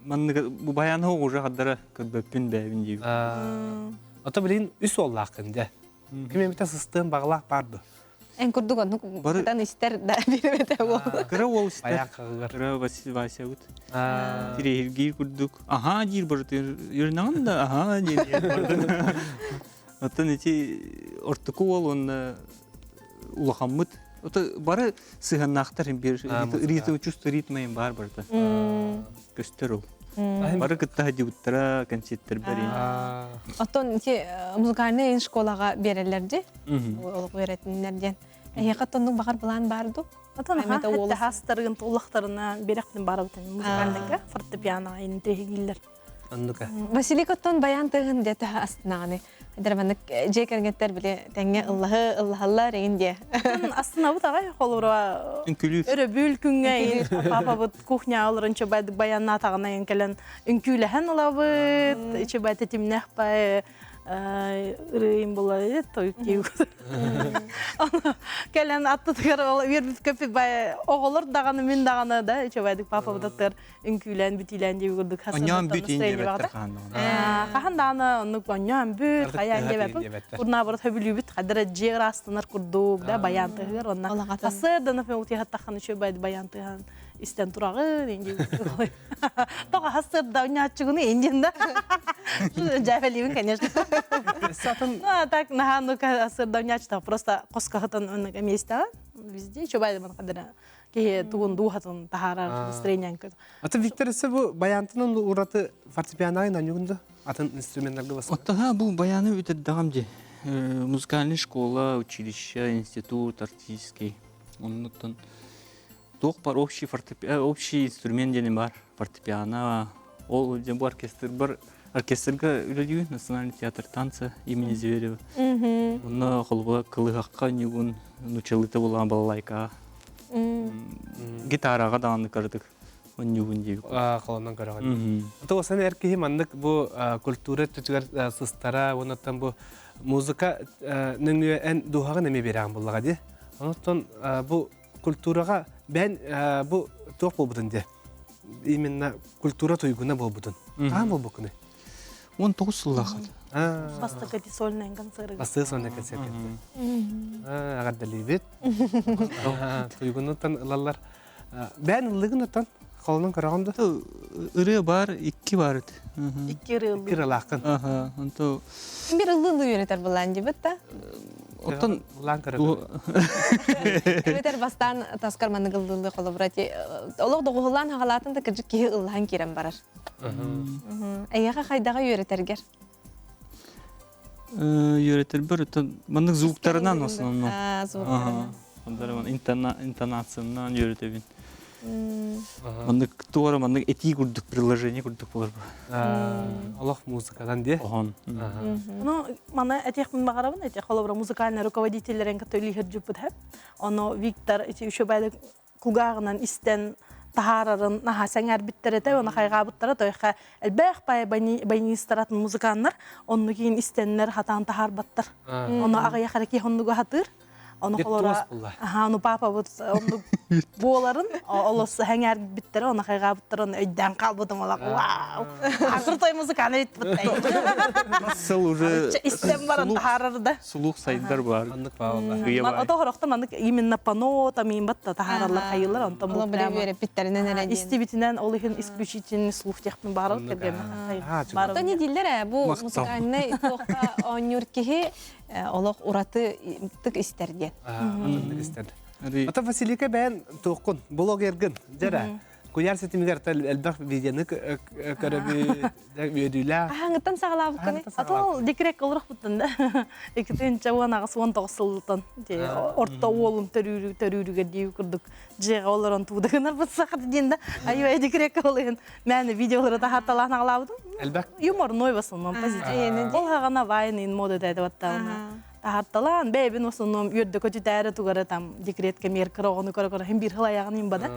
Маннык бу баян уже хаддара көрбөппүн бэйэбин диибин. Ото билин үс уоллааххын дьэ. Ким эмитэ сыстыан баҕалаах баар дуо? Эн курдук оннук кытан истэр да биэрбэтэ уол. Кыра уол истэр. Кыра Васябыт. Тириэһиргиир курдук. Аһаа диир барытыгар юрнаҕын да аһаа диир бардын. Оттон ити ортоку уол уонна улахаммыт. Ото бары сыһыаннаахтар бир ритм чувство ритма им баар барыта. Көстөр ол. Бары кытта сылдьыбыттара концерттэр бэрин. Оттон ити музыкальный школаҕа биэрэллэр дии. Олох үөрэтиннэр диэн. Эһиэхэ оттоннук баҕар былаан баар дуу? Отон хатта хастарыгын туллахтарына биэрэхпин барабытын музыкальныйга фортепиано интехигиллер. Оннука. Василий оттон баян тыгын дете астынаҕаны. Дэр маннык дьиэ кэргэттэр били тэҥҥэ ыллаһы ыллаһаллар эҥин диэ. Астынабыт аҕай холура Үҥкүлүүр. өрөбүл күҥҥэ папабыт кухня олорон чөбайдык баяннаатаҕына кэлэн үҥкүүлэһэн ылабыт үчүгэй тэтимнээх бай ырыым буолар тойук диэбит. Кэлэн аттытыгар ол үөрбүт көппүт бай оҕолор даҕаны мин даҕаны да үчүгэйдик папабытыттар үҥкүүлээн бүтүүлээн диэбит курдук Онньоон бүтүн диэбэттэр хаһан даҕаны. Хаһан даҕаны оннук онньоон бүт хайаан диэбэппин. Курнаабырат хөбүлүүбүт хадара дьиэ ырастанар курдук да баян тыһыгар онна хасыардан утуйахаттаххына үчүгэй баян тыһан истэн тураҕын инди тоҕо хасыарда унньааччыгыны индин да дьээбэлиибин конечно Сатын ну а так наһаа ну хасыарда унньааччыта просто хоскоһутан оннук эмиэстэҕэ везде чубай хадара киһи тугун дууһатын таһаарар настроениең көт Аты Виктор өссө бу баянтын ураты фортепианоҕа наньугун да атын инструменнарга басар. Оттоһа бу баяны үтэрдэҕим дии. Музыкальная школа, училище, институт артистский. Оннуттан туох бар общий фортепиано, общий инструмент диэн бар фортепиано. Ол дьэ бу оркестр бар оркестрга үлэлиибин Национальный театр танца имени Зверева. Онно холобура кылыһахха ньугун нучалыта булаан балалайка гитараҕа даҕаны кыратык онньугун диэбит. Холонон көрөҕүн. Ото сан эр киһи маннык бу культура өттүгэр сыстара, оннуттан бу музыка нөҥүө эн дууһаҕын эмиэ биэрэҕин буллаҕа дии. Онуттан бу культураҕа бэйэн бу туох буолбутун дии. Именно культура туйгуна буолбутун. Хаһан буолбуккунуй? 19 сыллаахыт. Бастакы сольный концерт. Бастакы сольный концерт. Аҕардалыыбыт. Туйгунуттан ылаллар. Бэйэн ыллыгын оттон холонон көрөҕүн да? Ырыа бар, икки бар ит. Икки ырыа Икки ырыалааххын. Аха, онто Бир ыллыы үөрэтэр былаан дибит да. Оттон Ыллаан көрөбүн. Эбэтэр бастаан таскар маннык ыллыылыы холобура ти олох доҕуһулаан хаҕалаатын да кырдьык киһи ыллаһан киирэн барар. Эйиэхэ хайдаҕа үөрэтэргэр? Үөрэтэрбэр оттон маннык звуктарынан в основном. Звуктарынан. Интонациянан үөрэтэбин. Маннык туора маннык этии курдук приложение курдук болар. Олох музыкадан дии. Охон. Ну, мана этиэхпин баҕарабын, эти холобура музыкальный руководителлэрин кытта үлүһүрдьүппүт хэп. Ону Виктор ити үчүгэй кулгааҕынан истэн таһаарарын наһаа сэҥээрбиттэр этэ, оны хайҕаабыттара тойха элбэх бай баянистаратын музыканнар онну киин истэннэр хатаан таһаарбаттар. Ону аҕыйах эрэ киһи оннугу хатыыр. Ону холора, аха, ону папабыт оннук буоларын олос сэҥээрбиттэрэ, ону хайҕаабыттара, ону өйдөөн хаалбытым олох вау! Крутой музыкант эбит Сыл уже истэн баран таһаарар да. Сулух сайдар бар. Аннык баалла. Ото хорохто маннык именно пано там имбатта таһаараллар хайылар онтон бу прямо үөрэппиттэринэн эрэ диэн. Истибитинэн ол иһин исключительный слух диэхпин баарар кэргэммэ Оттон не дииллэр ээ бу музыкальнай туохха оонньуур киһи олох ураты тык истэр диэн. Атыннык истэр. Ата Василика бэйэн туоххун блогергын дьэрэ куйаар ситимигэр элбэх видеоны көрөбүт үөдүүлээх. Аһаҥыттан саҕалаабыккыный? Ата ол декрет олорохпуттан да. 2018 сылтан орто уолум төрүүрү төрүүрүгэр дии курдук дьиэҕэ олорон тууда гынар бутсахат диэн да аюай декрекке олыһын мээнэ видеолары таһаатталаан аҕалаабытым. Элбэх. Юморной в основном позитив. Ол хаҕана вайн мода дайда баттаҕына таһаатталаан бэйэбин в основном үөрдэ көтүтээри тугара там декретке мер кыра оҕону көрө көрө хим бир хыл аяҕын им бада.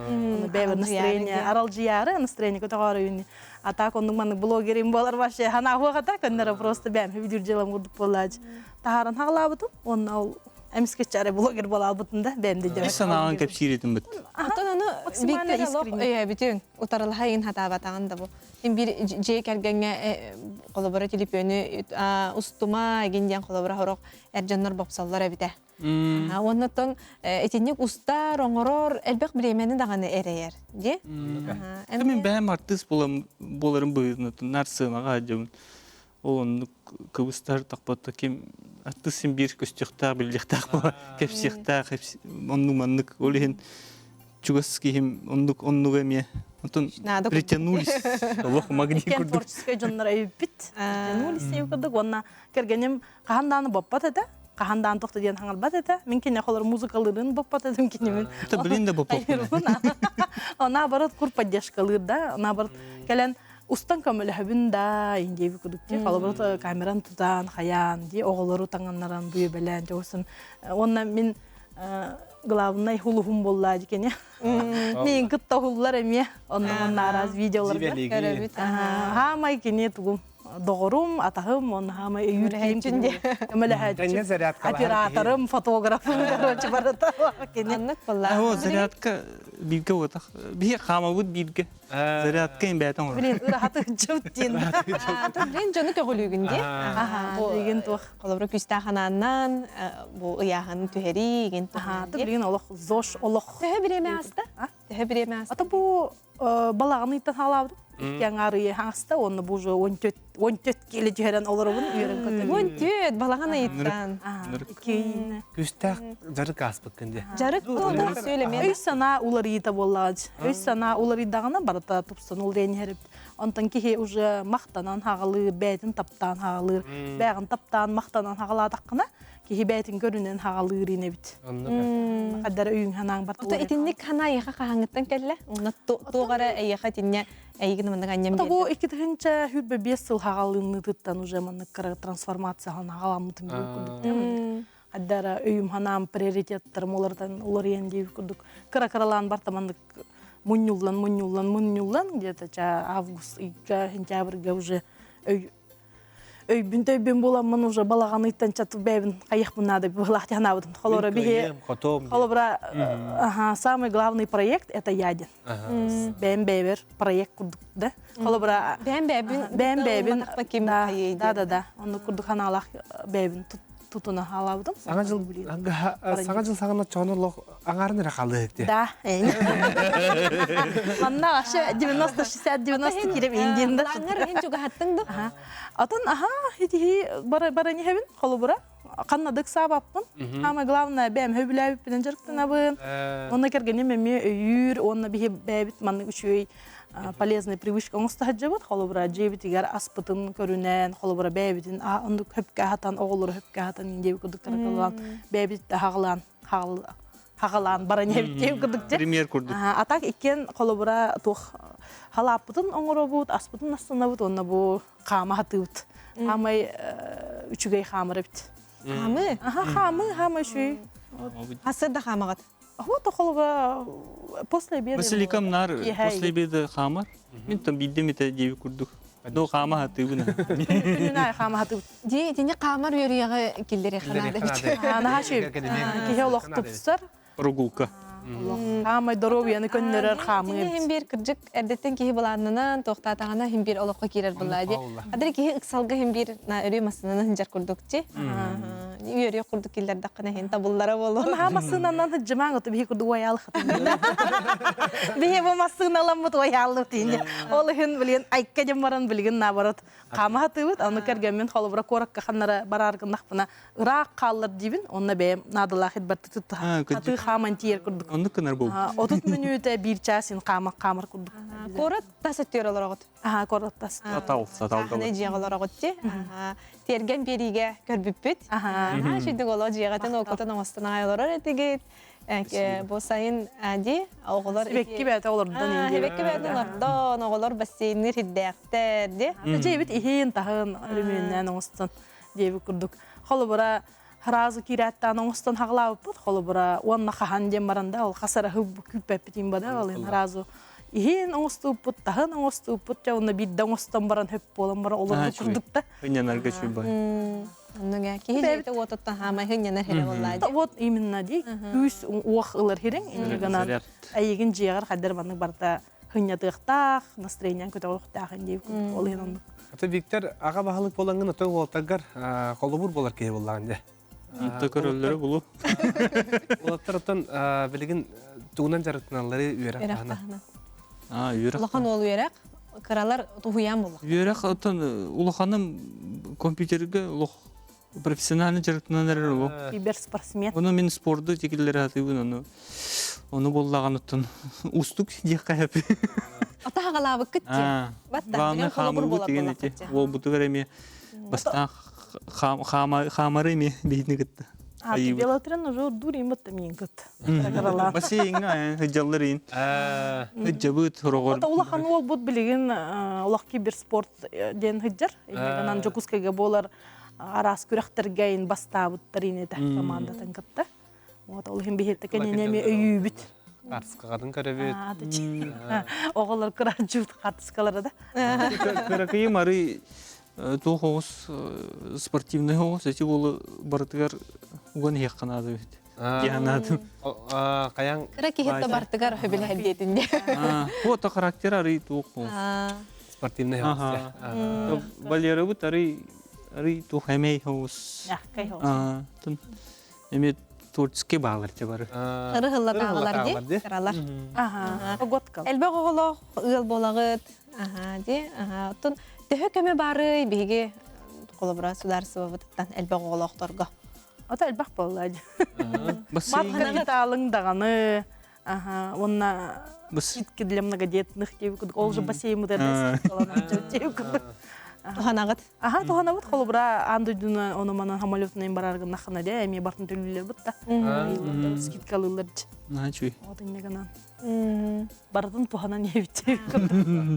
Бэйэбин настроение аралдьыйаары настроение көтөҕөөрү үүнү. А так оннук маннык блогерим буолар вообще ханаахуохата көннөрө просто бэйэм бүдүр дьыалам курдук буолаачы. Таһааран хаҕалаабытым уонна ол эмискэччи арай блогер буолаабытым да бэйэм да Ис санааҕын кэпсиир этим бит. Оттон ону Максимально Виктор олох искренне. өйөөбүтүн, утарылаһа иин хатаабатаҕын да бу. Мин биир дьиэ кэргэҥҥэ холобура телефону устума эгин диэн холобура сорох эр дьоннор бопсоллор эбитэ. Уонна оттон итинник устар, оҥорор элбэх бириэмэни даҕаны эрэйэр дии. Мин бэйэм артыыс буоларым быһыытынан наар сыанаҕа сылдьабын. Ол оннук кыбыстар тахпатта ким артыыс син биир көстүөхтээх, биллиэхтээх буолар, кэпсиэхтээх, оннук маннык. Ол иһин чугас киһим оннук оннуга эмиэ. Онтон притянулись. Олох магнит Иккиэн курдук. творческай дьоннор өйүппүт. Притянулись диэн курдук уонна кэргэним хаһан даҕаны боппот этэ. Хаһан даҕаны тохто диэн хаҥарбат этэ. Мин киниэхэ олор музыкалыырын боппот этим кинимин. Это блин да боппоппун. Наоборот, кур поддержкалыыр да. Наоборот, кэлэн. Устан көмөлөһөбүн да индиэби кудук ди холобур камеран тутан хайаан ди оҕолору таҥыннаран буйубэлээн дьоҕусын уонна мин главный хулуһум буолла дикене мин кытта уһуллар эмиэ онно онно араас видеоларга көрөбүт хаамай кини тугум доҕорум атаһым уонна хаамай өйүүр киһим көмөлөһөөччү операторым фотографым короче барыта кини Аннык буолла. О, зарядка бииргэ уотах. Биһи хаамабыт бииргэ. Зарядка им бээтэ оҥорор. Блин, ыраһаты дин. Блин, дьону көҕүлүүгүн дии. Аха, билигин туох. Холобура күүстээх анааннан бу ыйааһын түһэрии игин Аха, билигин олох ЗОЖ олох. Төһө бириэмэ ааста? Төһө бириэмэ ааста? Ата бу балаҕан ыйтан хаалаабытым. Икки аҥаар ый ааста, уонна бу уже 14 киилэ түһэрэн олоробун, үөрэн көтөбүн. 14 балаҕан ыйыттан. Күстээх дьарык ааспыккын дии. Дьарык туох сөйлеме. Өй санаа уларыйыта буоллаҕа. Өй санаа уларыйдаҕына барыта тупсан уларыйан иһэр. Онтон киһи уже махтанан хаҕалыыр, бэйэтин таптаан хаҕалыыр. Бэйэҕин таптаан махтанан хаҕалаатаххына, киһи бэйэтин көрүнэн хаҕалыыр инэбит. Хаддара өйүҥ санааҥ барта. Ото итинник санаа эйиэхэ хаһааҥҥыттан кэллэ? Уонна туох эрэ эйиэхэ итиннэ эйигин маннык анньан биэрдэ? Бу 2025 сыл хаҕалыынныытыттан уже маннык кыра трансформация хаҕаламмытым курдук. Хаддара өйүм ханаам приоритеттарым олортан уларыйан диэбит курдук кыра-кыралаан барта маннык мунньуллан мунньуллан мунньуллан где-то август ыйга сентябрьга уже өй өйбүн төйбүн буламмын уже балаҕан ыйтан чатып бэйэбин хайыахпын наада быһылаах ханаабытым холобура биһи холобура ага самый главный проект это яден бэйэм бэйэбэр проект курдук да холобура бэйэм бэйэбин бэйэм бэйэбин да да да оннук курдук ханаалаах бэйэбин тутуна хаалаабытым саҥа жыл саҥа жыл саҕана чону олох аҥаарын эрэ хаалыһык дии да манна вообще 90 60 90 кирип индин да аңар иһин чугаһаттың ду атын аха итиһи бара бара нихебин холобура ханнадык саабаппын самое главное бэм хөбүлээбиппинэн дьарыктанабын онно кэргэним эмиэ өйүүр уонна биһи бэйэбит маннык үчүгэй полезный привычка оҥосто сылдьабыт холобура дьиэбитигэр аспытын көрүнэн холобура бэйэбитин оннук хөпкө аһатан оҕолору хөпкө аһатан диэбит курдук таракалаан бэйэбит хаҕалаан хаҕалаан баран иһэбит диэбит курдук Пример курдук. А так иккиэн холобура туох халааппытын оҥоробут, аспытын астанабыт уонна бу хаама хатыыбыт. Хаамай үчүгэй хаамар эбит. Хаамы? Аха, хаамы, хаама үчүгэй. Хасыр да хаамаҕыт? Вот холобура после обеда. Василикам нар после обеда хаамар. Мин там бидем это диэби курдук. Но хаама хатыыбын. Күнүн аайы хаама хатыыбыт. Дии, итини хаамар үөрүйэҕи киллэри ханаада бит. Наһаа үчүгэй. Киһи олох тупсар. Прогулка. Хаамай доруобуйаны көннөрөр хаамыы. Хим биир кырдьык эрдэттэн киһи былааннанан туохтаатаҕына хим биир олоххо киирэр былаа дии. Адыр киһи ыксалга хим биир өрүү массыынанан сылдьар курдук чи. Үөрүөх курдук киллэрдэххинэ иһин табыллара буолуо. Наһаа массыынанан сылдьымаҥ оту биһи курдук уойаалы Биһи бу массыыналаммыт уойааллыбыт диин. Ол иһин билигин айка дьон баран билигин наоборот хаама хатыыбыт. Аны кэргэммин холобура куоракка ханнара бараар гыннахпына ыраах хааллар диибин. Онно бэйэм наадалаах идбар хатыы хааман тиийэр курдук. Оннук гынар буолбут. 30 мүнүүтэ биир чаас ин хаама хаамар курдук. Куорат тас өттүгэр олороҕут. Аха, куорат тас. Сатал, сатал Аны дьиэҕэ олороҕут ти. Тиэргэн биэриигэ көрбүппүт. Аха, шүйдүк оло дьиэҕэтин окутун оҥостон аҕай олорор этигит. Бу сайын ди оҕолор Сибэкки бэйэтэ олордон инди. Сибэкки бэйэтэ олордон, оҕолор бассейнныр хирдээхтэр ди. Дьиэбит иһин таһын өрөмүөннээн оҥостон диэбит курдук. Холобура сразу киирээттаан оҥостон хаҕалаабыппыт. Холобура уонна хаһан диэн баран да ол хас эрэ күүппэппитин бада ол иһин сразу иһин оҥостууппут, таһын оҥостууппут, дьэ уонна биирдэ оҥостон баран хөп буолан баран олорбут курдук да. Ынньанарга чуйбай. Оннуга киһи дьиэтэ уотуттан хаамай хынньанар хирэ буоллаа дии. Вот именно дии күүс уох ылар хириҥ инньэ гынан эйигин дьиэҕэр хайдар маннык барыта хынньатыахтаах, настроениең көтөҕүөхтээх диэбит курдук ол иһин оннук. Ата Виктор аҕа баһылык буолаҥҥын отой уолаттаргар холобур буолар киһи буоллаҕын дьэ. Онто көрөллөрө булу. Уолаттар оттон билигин тугунан дьарыктаналлары үөрэх таһынан. Аа, үөрэх. Улахан уол үөрэх, кыралар туһуйаан буолла. Үөрэх оттон улаханым компьютерга олох профессиональный дьарыктанан эрэр олох. Киберспортсмен. Ону мин спорду тикиллери атыыбын ону ону буоллаҕын оттон устук диэххэ сөп. Ата хагалаабыккыт дии. Батта, Главное хаамыыбыт деген эти. Уолбутугар эмиэ бастаан хаамары эмиэ биһитини кытта. А, Белатрен уже дур им мин кыт. Бассейҥҥа сылдьаллар иин. Ыдьабыт хороҕор. Ата улахан уолбут билигин олох киберспорт диэн сылдьар. Иннигынан Дьокуускайга буолар араас күрэхтэргэ ин бастаабыттар инэтэ командатын кытта. Вот ол иһин биһиэттэ кэннинэ эми өйүүбүт. Хартыскаҕатын көрөбүт. Оҕолор кырааччыбыт хартыскалара да. Кыракыйым арый туох оҕус спортивный оҕус эти буолу барытыгар уган иһиэххэ наада эбит. Дианаатын. Каян Кыра киһи табартыгар хөбүлэһэр диэтин дии. Фото характер арый туох спортивный оҕус. Валерабыт арый арый туох эмэй оҕус. Мягкай оҕус. Эми творческий баалар те бары. Ырыһылла таалар ди, кыралар. Аха, погодка. Элбэх оҕолоох ыал буолагыт. Аха, ди. Аха, оттон төһө көмө барый биһиги холобура судаарыстыбабытыттан элбэх оҕолоохторго? Ото элбэх буолла. Мат капиталың даҕаны, аха, уонна скидки для многодетных диэбит ол же бассейн мудернес Туһанаҕыт? Аха, туһанабыт холобура аан дойдуну ону манан самолетунан барар гыннаххына дэ эмиэ бартын төлүүллэр бытта. Скидкалыыллар дьи. Наһаа үчүгэй. Вот инне гынан. Барытын туһанан иэбит.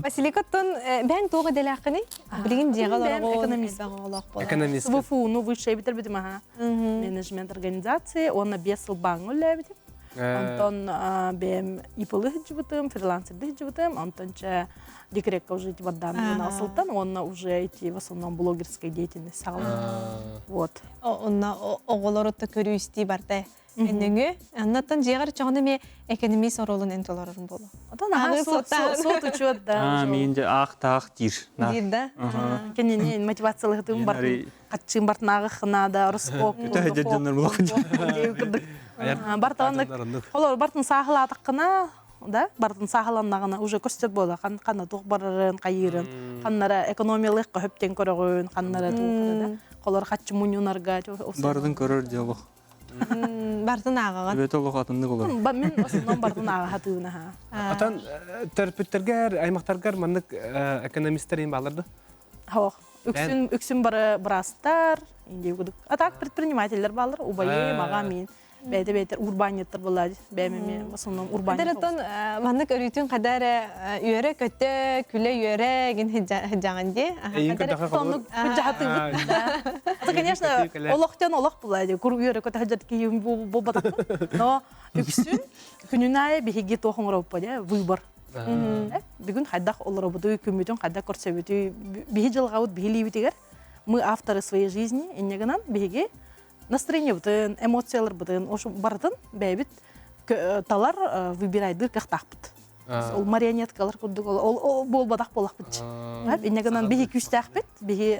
Василий оттон бэйэҥ туох идэлээххиний? Билигин дьиэҕэ олороҕун, экономист. элбэх оҕолоох буолан. Экономист. ВФУ-ну высшее битэр битим аха. Менеджмент организации, уонна биэс сыл бааҥҥа үлэлээбитим. Онтон бэйэм ИП-лы сылдьыбытым, фрилансерды сылдьыбытым, онтон чэ декретка уже эти бардаан сылтан, уонна уже эти в основном блогерская деятельность саҕаланар. Вот. Онно оҕолору көрүү-истии барда Эннөҥү, аннаттан дьиэҕэр чоҕун эмиэ экономист оруолун эн толорорун буолуо. Отон аһаа суот учуот да. Аа, миин дьэ аах-таах диир. Диир да. Кинини мотивациялыһытым бартын хаччыым бартынааҕы хынаада ороскуоп. Көтө сылдьар дьоннор буолуох. Бартан холор бартын саахылаатаххына да бартын саахаланнаҕына уже көстөр буола хан ханна туох барарын хайыырын ханнара экономиялыах көһөптен көрөҕүн ханнара туох да холор хаччы мунньунарга Бардын көрөр дьолох. Бартын ааҕаҕын. Эбэтэ олох атыннык олор. Мин основном бартын ааҕа хатыыбын аха. Атан төрөппүттэргэр, аймактаргар маннык экономисттар им баалар да? Хоох. Үксүн үксүн бары быраастар, инде кудук. А так предпринимательлер баалар, убайым, аҕам мин. Бэйдэ бэйтер урбаанньыттар буолла бэйэм эмиэ в основном урбаанньыт. Эдэр оттон маннык өрүүтүн хада эрэ үөрэ-көтө, күлэ-үөрэ гин хыдьаҕын дии. Эйин көрдөхө Соннук хыдьаһатыыбыт. Это, конечно, олохтон олох була дии. Кур үөрэ-көтө хыдьат киһи буолбатахпын. Но үксүн күнүн аайы биһиги туох оҥоробуппа дии выбор. Бүгүн хайдах олоробутуй, күммүтүн хайдах көрсөбүтүй, биһи дьылҕабыт биһилиибитигэр мы авторы своей жизни инньэ гынан биһиги настроениебытын, эмоцияларбытын, ошо барытын бэйэбит талар выбирайдыыр кыахтаахпыт. Ол марионеткалар курдук ол буолбатах буолахпыт. Инньэ гынан биһи күүстээхпит, биһи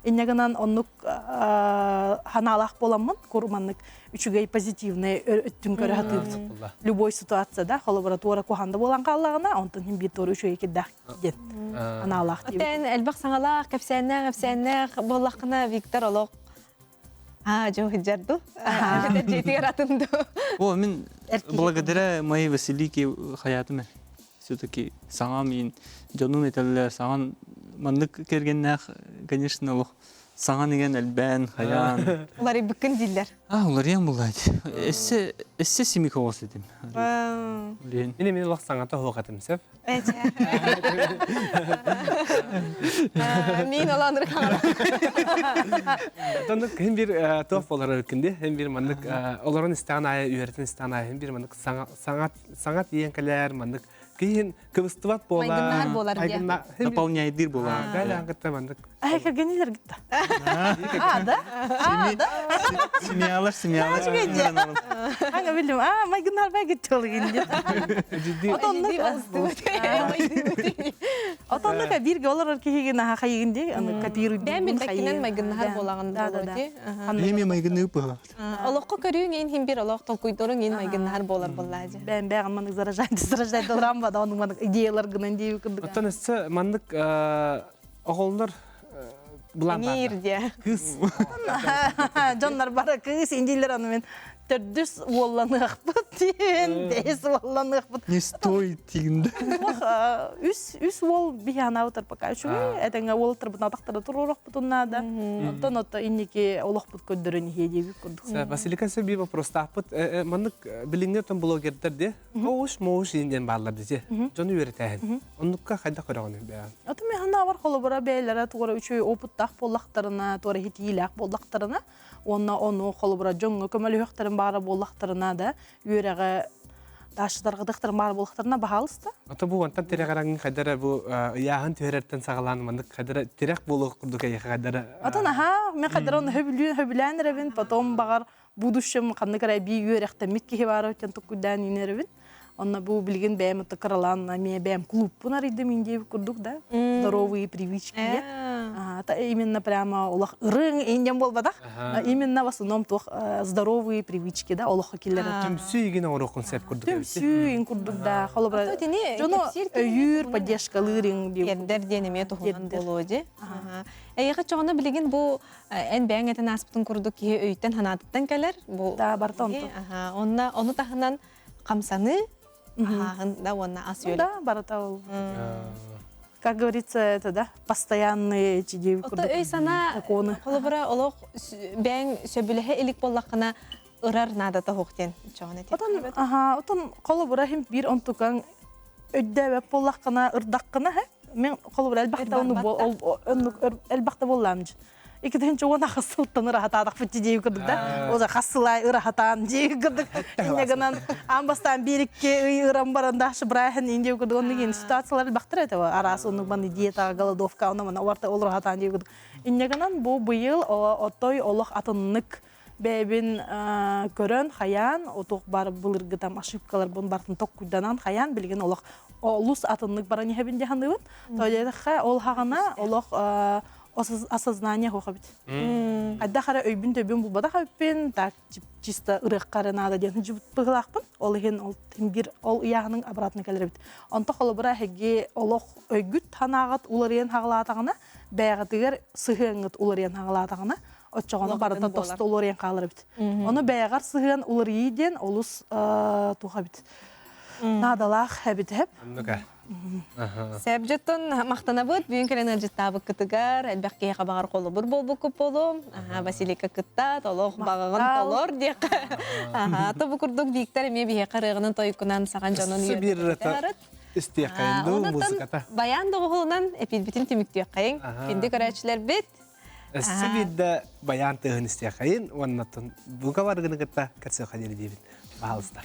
инньэ гынан оннук ханаалаах буоламмын кур маннык үчүгэй позитивный өттүн көрө сатыыбыт. Любой ситуацияда холобура туора куһанда буолан хааллаҕына, онтон хин биир туора үчүгэй кирдээх диэн анаалаах диэбит. Оттон элбэх саҥалаах, кэпсээннээх, эпсээннээх буоллаххына Виктор олох А, дьон сылдьар дуу? Эбэтэр дьиэтигэр атын дуу? О, мин благодаря моей Василике хаятым все-таки саҥам иин дьонум этэллэр саҥан маннык кэргэннээх конечно олох саҥан игэн элбээн хайаан Уларыйбыккын дииллэр. А, уларыйан буллаат. Эссе эссе симик оҕус этим. Лен. Мин эмиэ олох саҥата суох этим, сөп? Мин олааныр хаҥара. Оннук хин бир туох болар күнде, хин бир маннык олорон истэҕин аайы үөрэтин истэҕин аайы хин бир маннык саҥа саҥа тиийэн кэлэр маннык киһин кыбыстыбат буолар. Майгыннаһар буолар диye. Дополняйдыр буолар. Галя кытта маннык. Ай кэргэнилер гитта. А, да? А, да? Семьялар, семьялар. Anga билим, а, майгыннар бай гиттелгин диye. Отоннук бирге олорор киһигин аха хайыгын дии, аны копируй. Бэйэм билбэккинэн майгыннаһар буолаҕын буолуо дии. Эми майгыныы быһа. Олоххо көрүүҥ иин хин бир олох толкуйдоруҥ иин майгыннаһар буолар буоллаа дии. Бэйэм бэйэм маннык заражать, заражать долрам ба, да, маннык идеялар гынан дии кырдык. Оттон өссө маннык оҕолор булан Эмиир диэ. Кыз. Дьоннор бары кыз индилер аны мен. Төрдүс уолланыахпыт диэн, бэһис уолланыахпыт. Не стоит тигинде. Үс үс уол биһианаабытар пока үчүгэй. Этэҥҥэ уолаттарбытын атахтара туруорохпутун наада. Оттон отто инники олохпут көрдөрөн иһиэ диэбит курдук. Василика би вопростаахпыт. Маннык билиҥҥи отон блогердар де Моуш моуш диэн бааллар дии. Дьону үөрэтээһин. Оннукка хайдах көрөҕүн бэйэҕин? Ото мен ханаабар холобура бэйэлэрэ туора үчүгэй опыттаах буоллахтарына, туора хитиилээх буоллахтарына, уонна ону холобура дьоҥҥо көмөлөһүөхтэрин баара буоллахтарына да, үөрэҕи таашытаргытыахтарын баара буоллахтарына баһаалыста. Ото бу онтон тирэҕэрэҥ хайдара бу ыйааһын түһэрэртэн саҕалаан маннык хайдара тирэх буолуох курдук эйиэхэ хайдара Отон аһаа, мен хайдара оны хөбүлүүн хөбүлээн эрэбин, потом баҕар будущем ханнык эрэ эбии үөрэхтэммит киһи баара өттөн туккуйдаан үүнэрэбин. Онно бу билигин бэйэм ытык кыралаан эмиэ бэйэм клубпун арыйдым индиэбит курдук да здоровые привычки Это именно прямо олох ырыҥ индиан буолбатах именно в основном туох здоровые привычки да олоххо киллэрэр түмсүү игин оҥоруоххун сөп курдук түмсүү ин курдук да холобура дьону өйүүр поддержкалыыр ин диэн диэн эмиэ туһунан буолуо дии эйиэхэ чоҕоно билигин бу эн бэйэҥ этэн ааспытын курдук киһи өйтөн санаатыттан кэлэр бу да барыта онтон онно ону таһынан хамсаныы аһааһын да уонна ас үөл да барыта ол как говорится это да постоянные эти Ото өй санаа холобура олох бэйэҥ сөбүлэһэ илик буоллаххына ырар наадата суох диэн чоҕун этиэх Отон аха отон холобура хим биир онтукаҥ өйдөөбөт буоллаххына ырдаххына мен холобура элбэхтэ оннук элбэхтэ буоллаам иккитинчи уон ахыс сылтан ыраһатаатахпыт дии курдук да оза хас сылай ыраһатаан дии курдук инне гынан аан бастаан биир икки ый ыран баран дальше браһын инде курдук оннук ин ситуациялар элбэхтэр этэ араас оннук маны диетаҕа голодовка онно мана оларта олорохатаан дии курдук инне гынан бу быйыл отой олох атыннык бэйэбин көрөн хайаан отуох бар былыргытам ошибкаларбын бартын токкуйданан хайаан билигин олох олус атыннык баран иһэбин дьаһаныбын то ол хаҕана олох осознание суох эбит. Хайдах эрэ өйбүн-төйбүн булбатах эбиппин, так чисто ырыахха эрэ наада диэн быһыылаахпын. Ол иһин ол бир ол ыйааһының обратно кэлэр эбит. Онто холобура эһиги олох өйгүт санааҕыт уларыйан хаҕалаатаҕына, бэйэҕитигэр сыһыаҥҥыт уларыйан хаҕалаатаҕына, оччоҕуна барыта тосту уларыйан хаалар эбит. Ону бэйэҕэр сыһыан уларыйыы диэн олус туох эбит наадалаах эбит эп. Сэбдьоттон махтанабыт бүгүн кэлэн ыалдьыттаабыккытыгар элбэх киһиэхэ баҕар холобур буолбуккут буолуом. Василийка кытта толох баҕаҕын толор диэххэ. То бу курдук Виктор эмиэ биһиэхэ ырыаҕынан тойукунан сахан дьонун үөрдүбүт. Истиэххэйин дуу музыката. Баян доҕуһулунан эпиирбитин түмүктүөххэйиҥ. Күндү көрөөччүлэрбит. Өссө биирдэ баян тыаһын истиэххэйин уоннаттан бука баргыны кытта көрсүөххэ диэри диибин. Пожалуйста.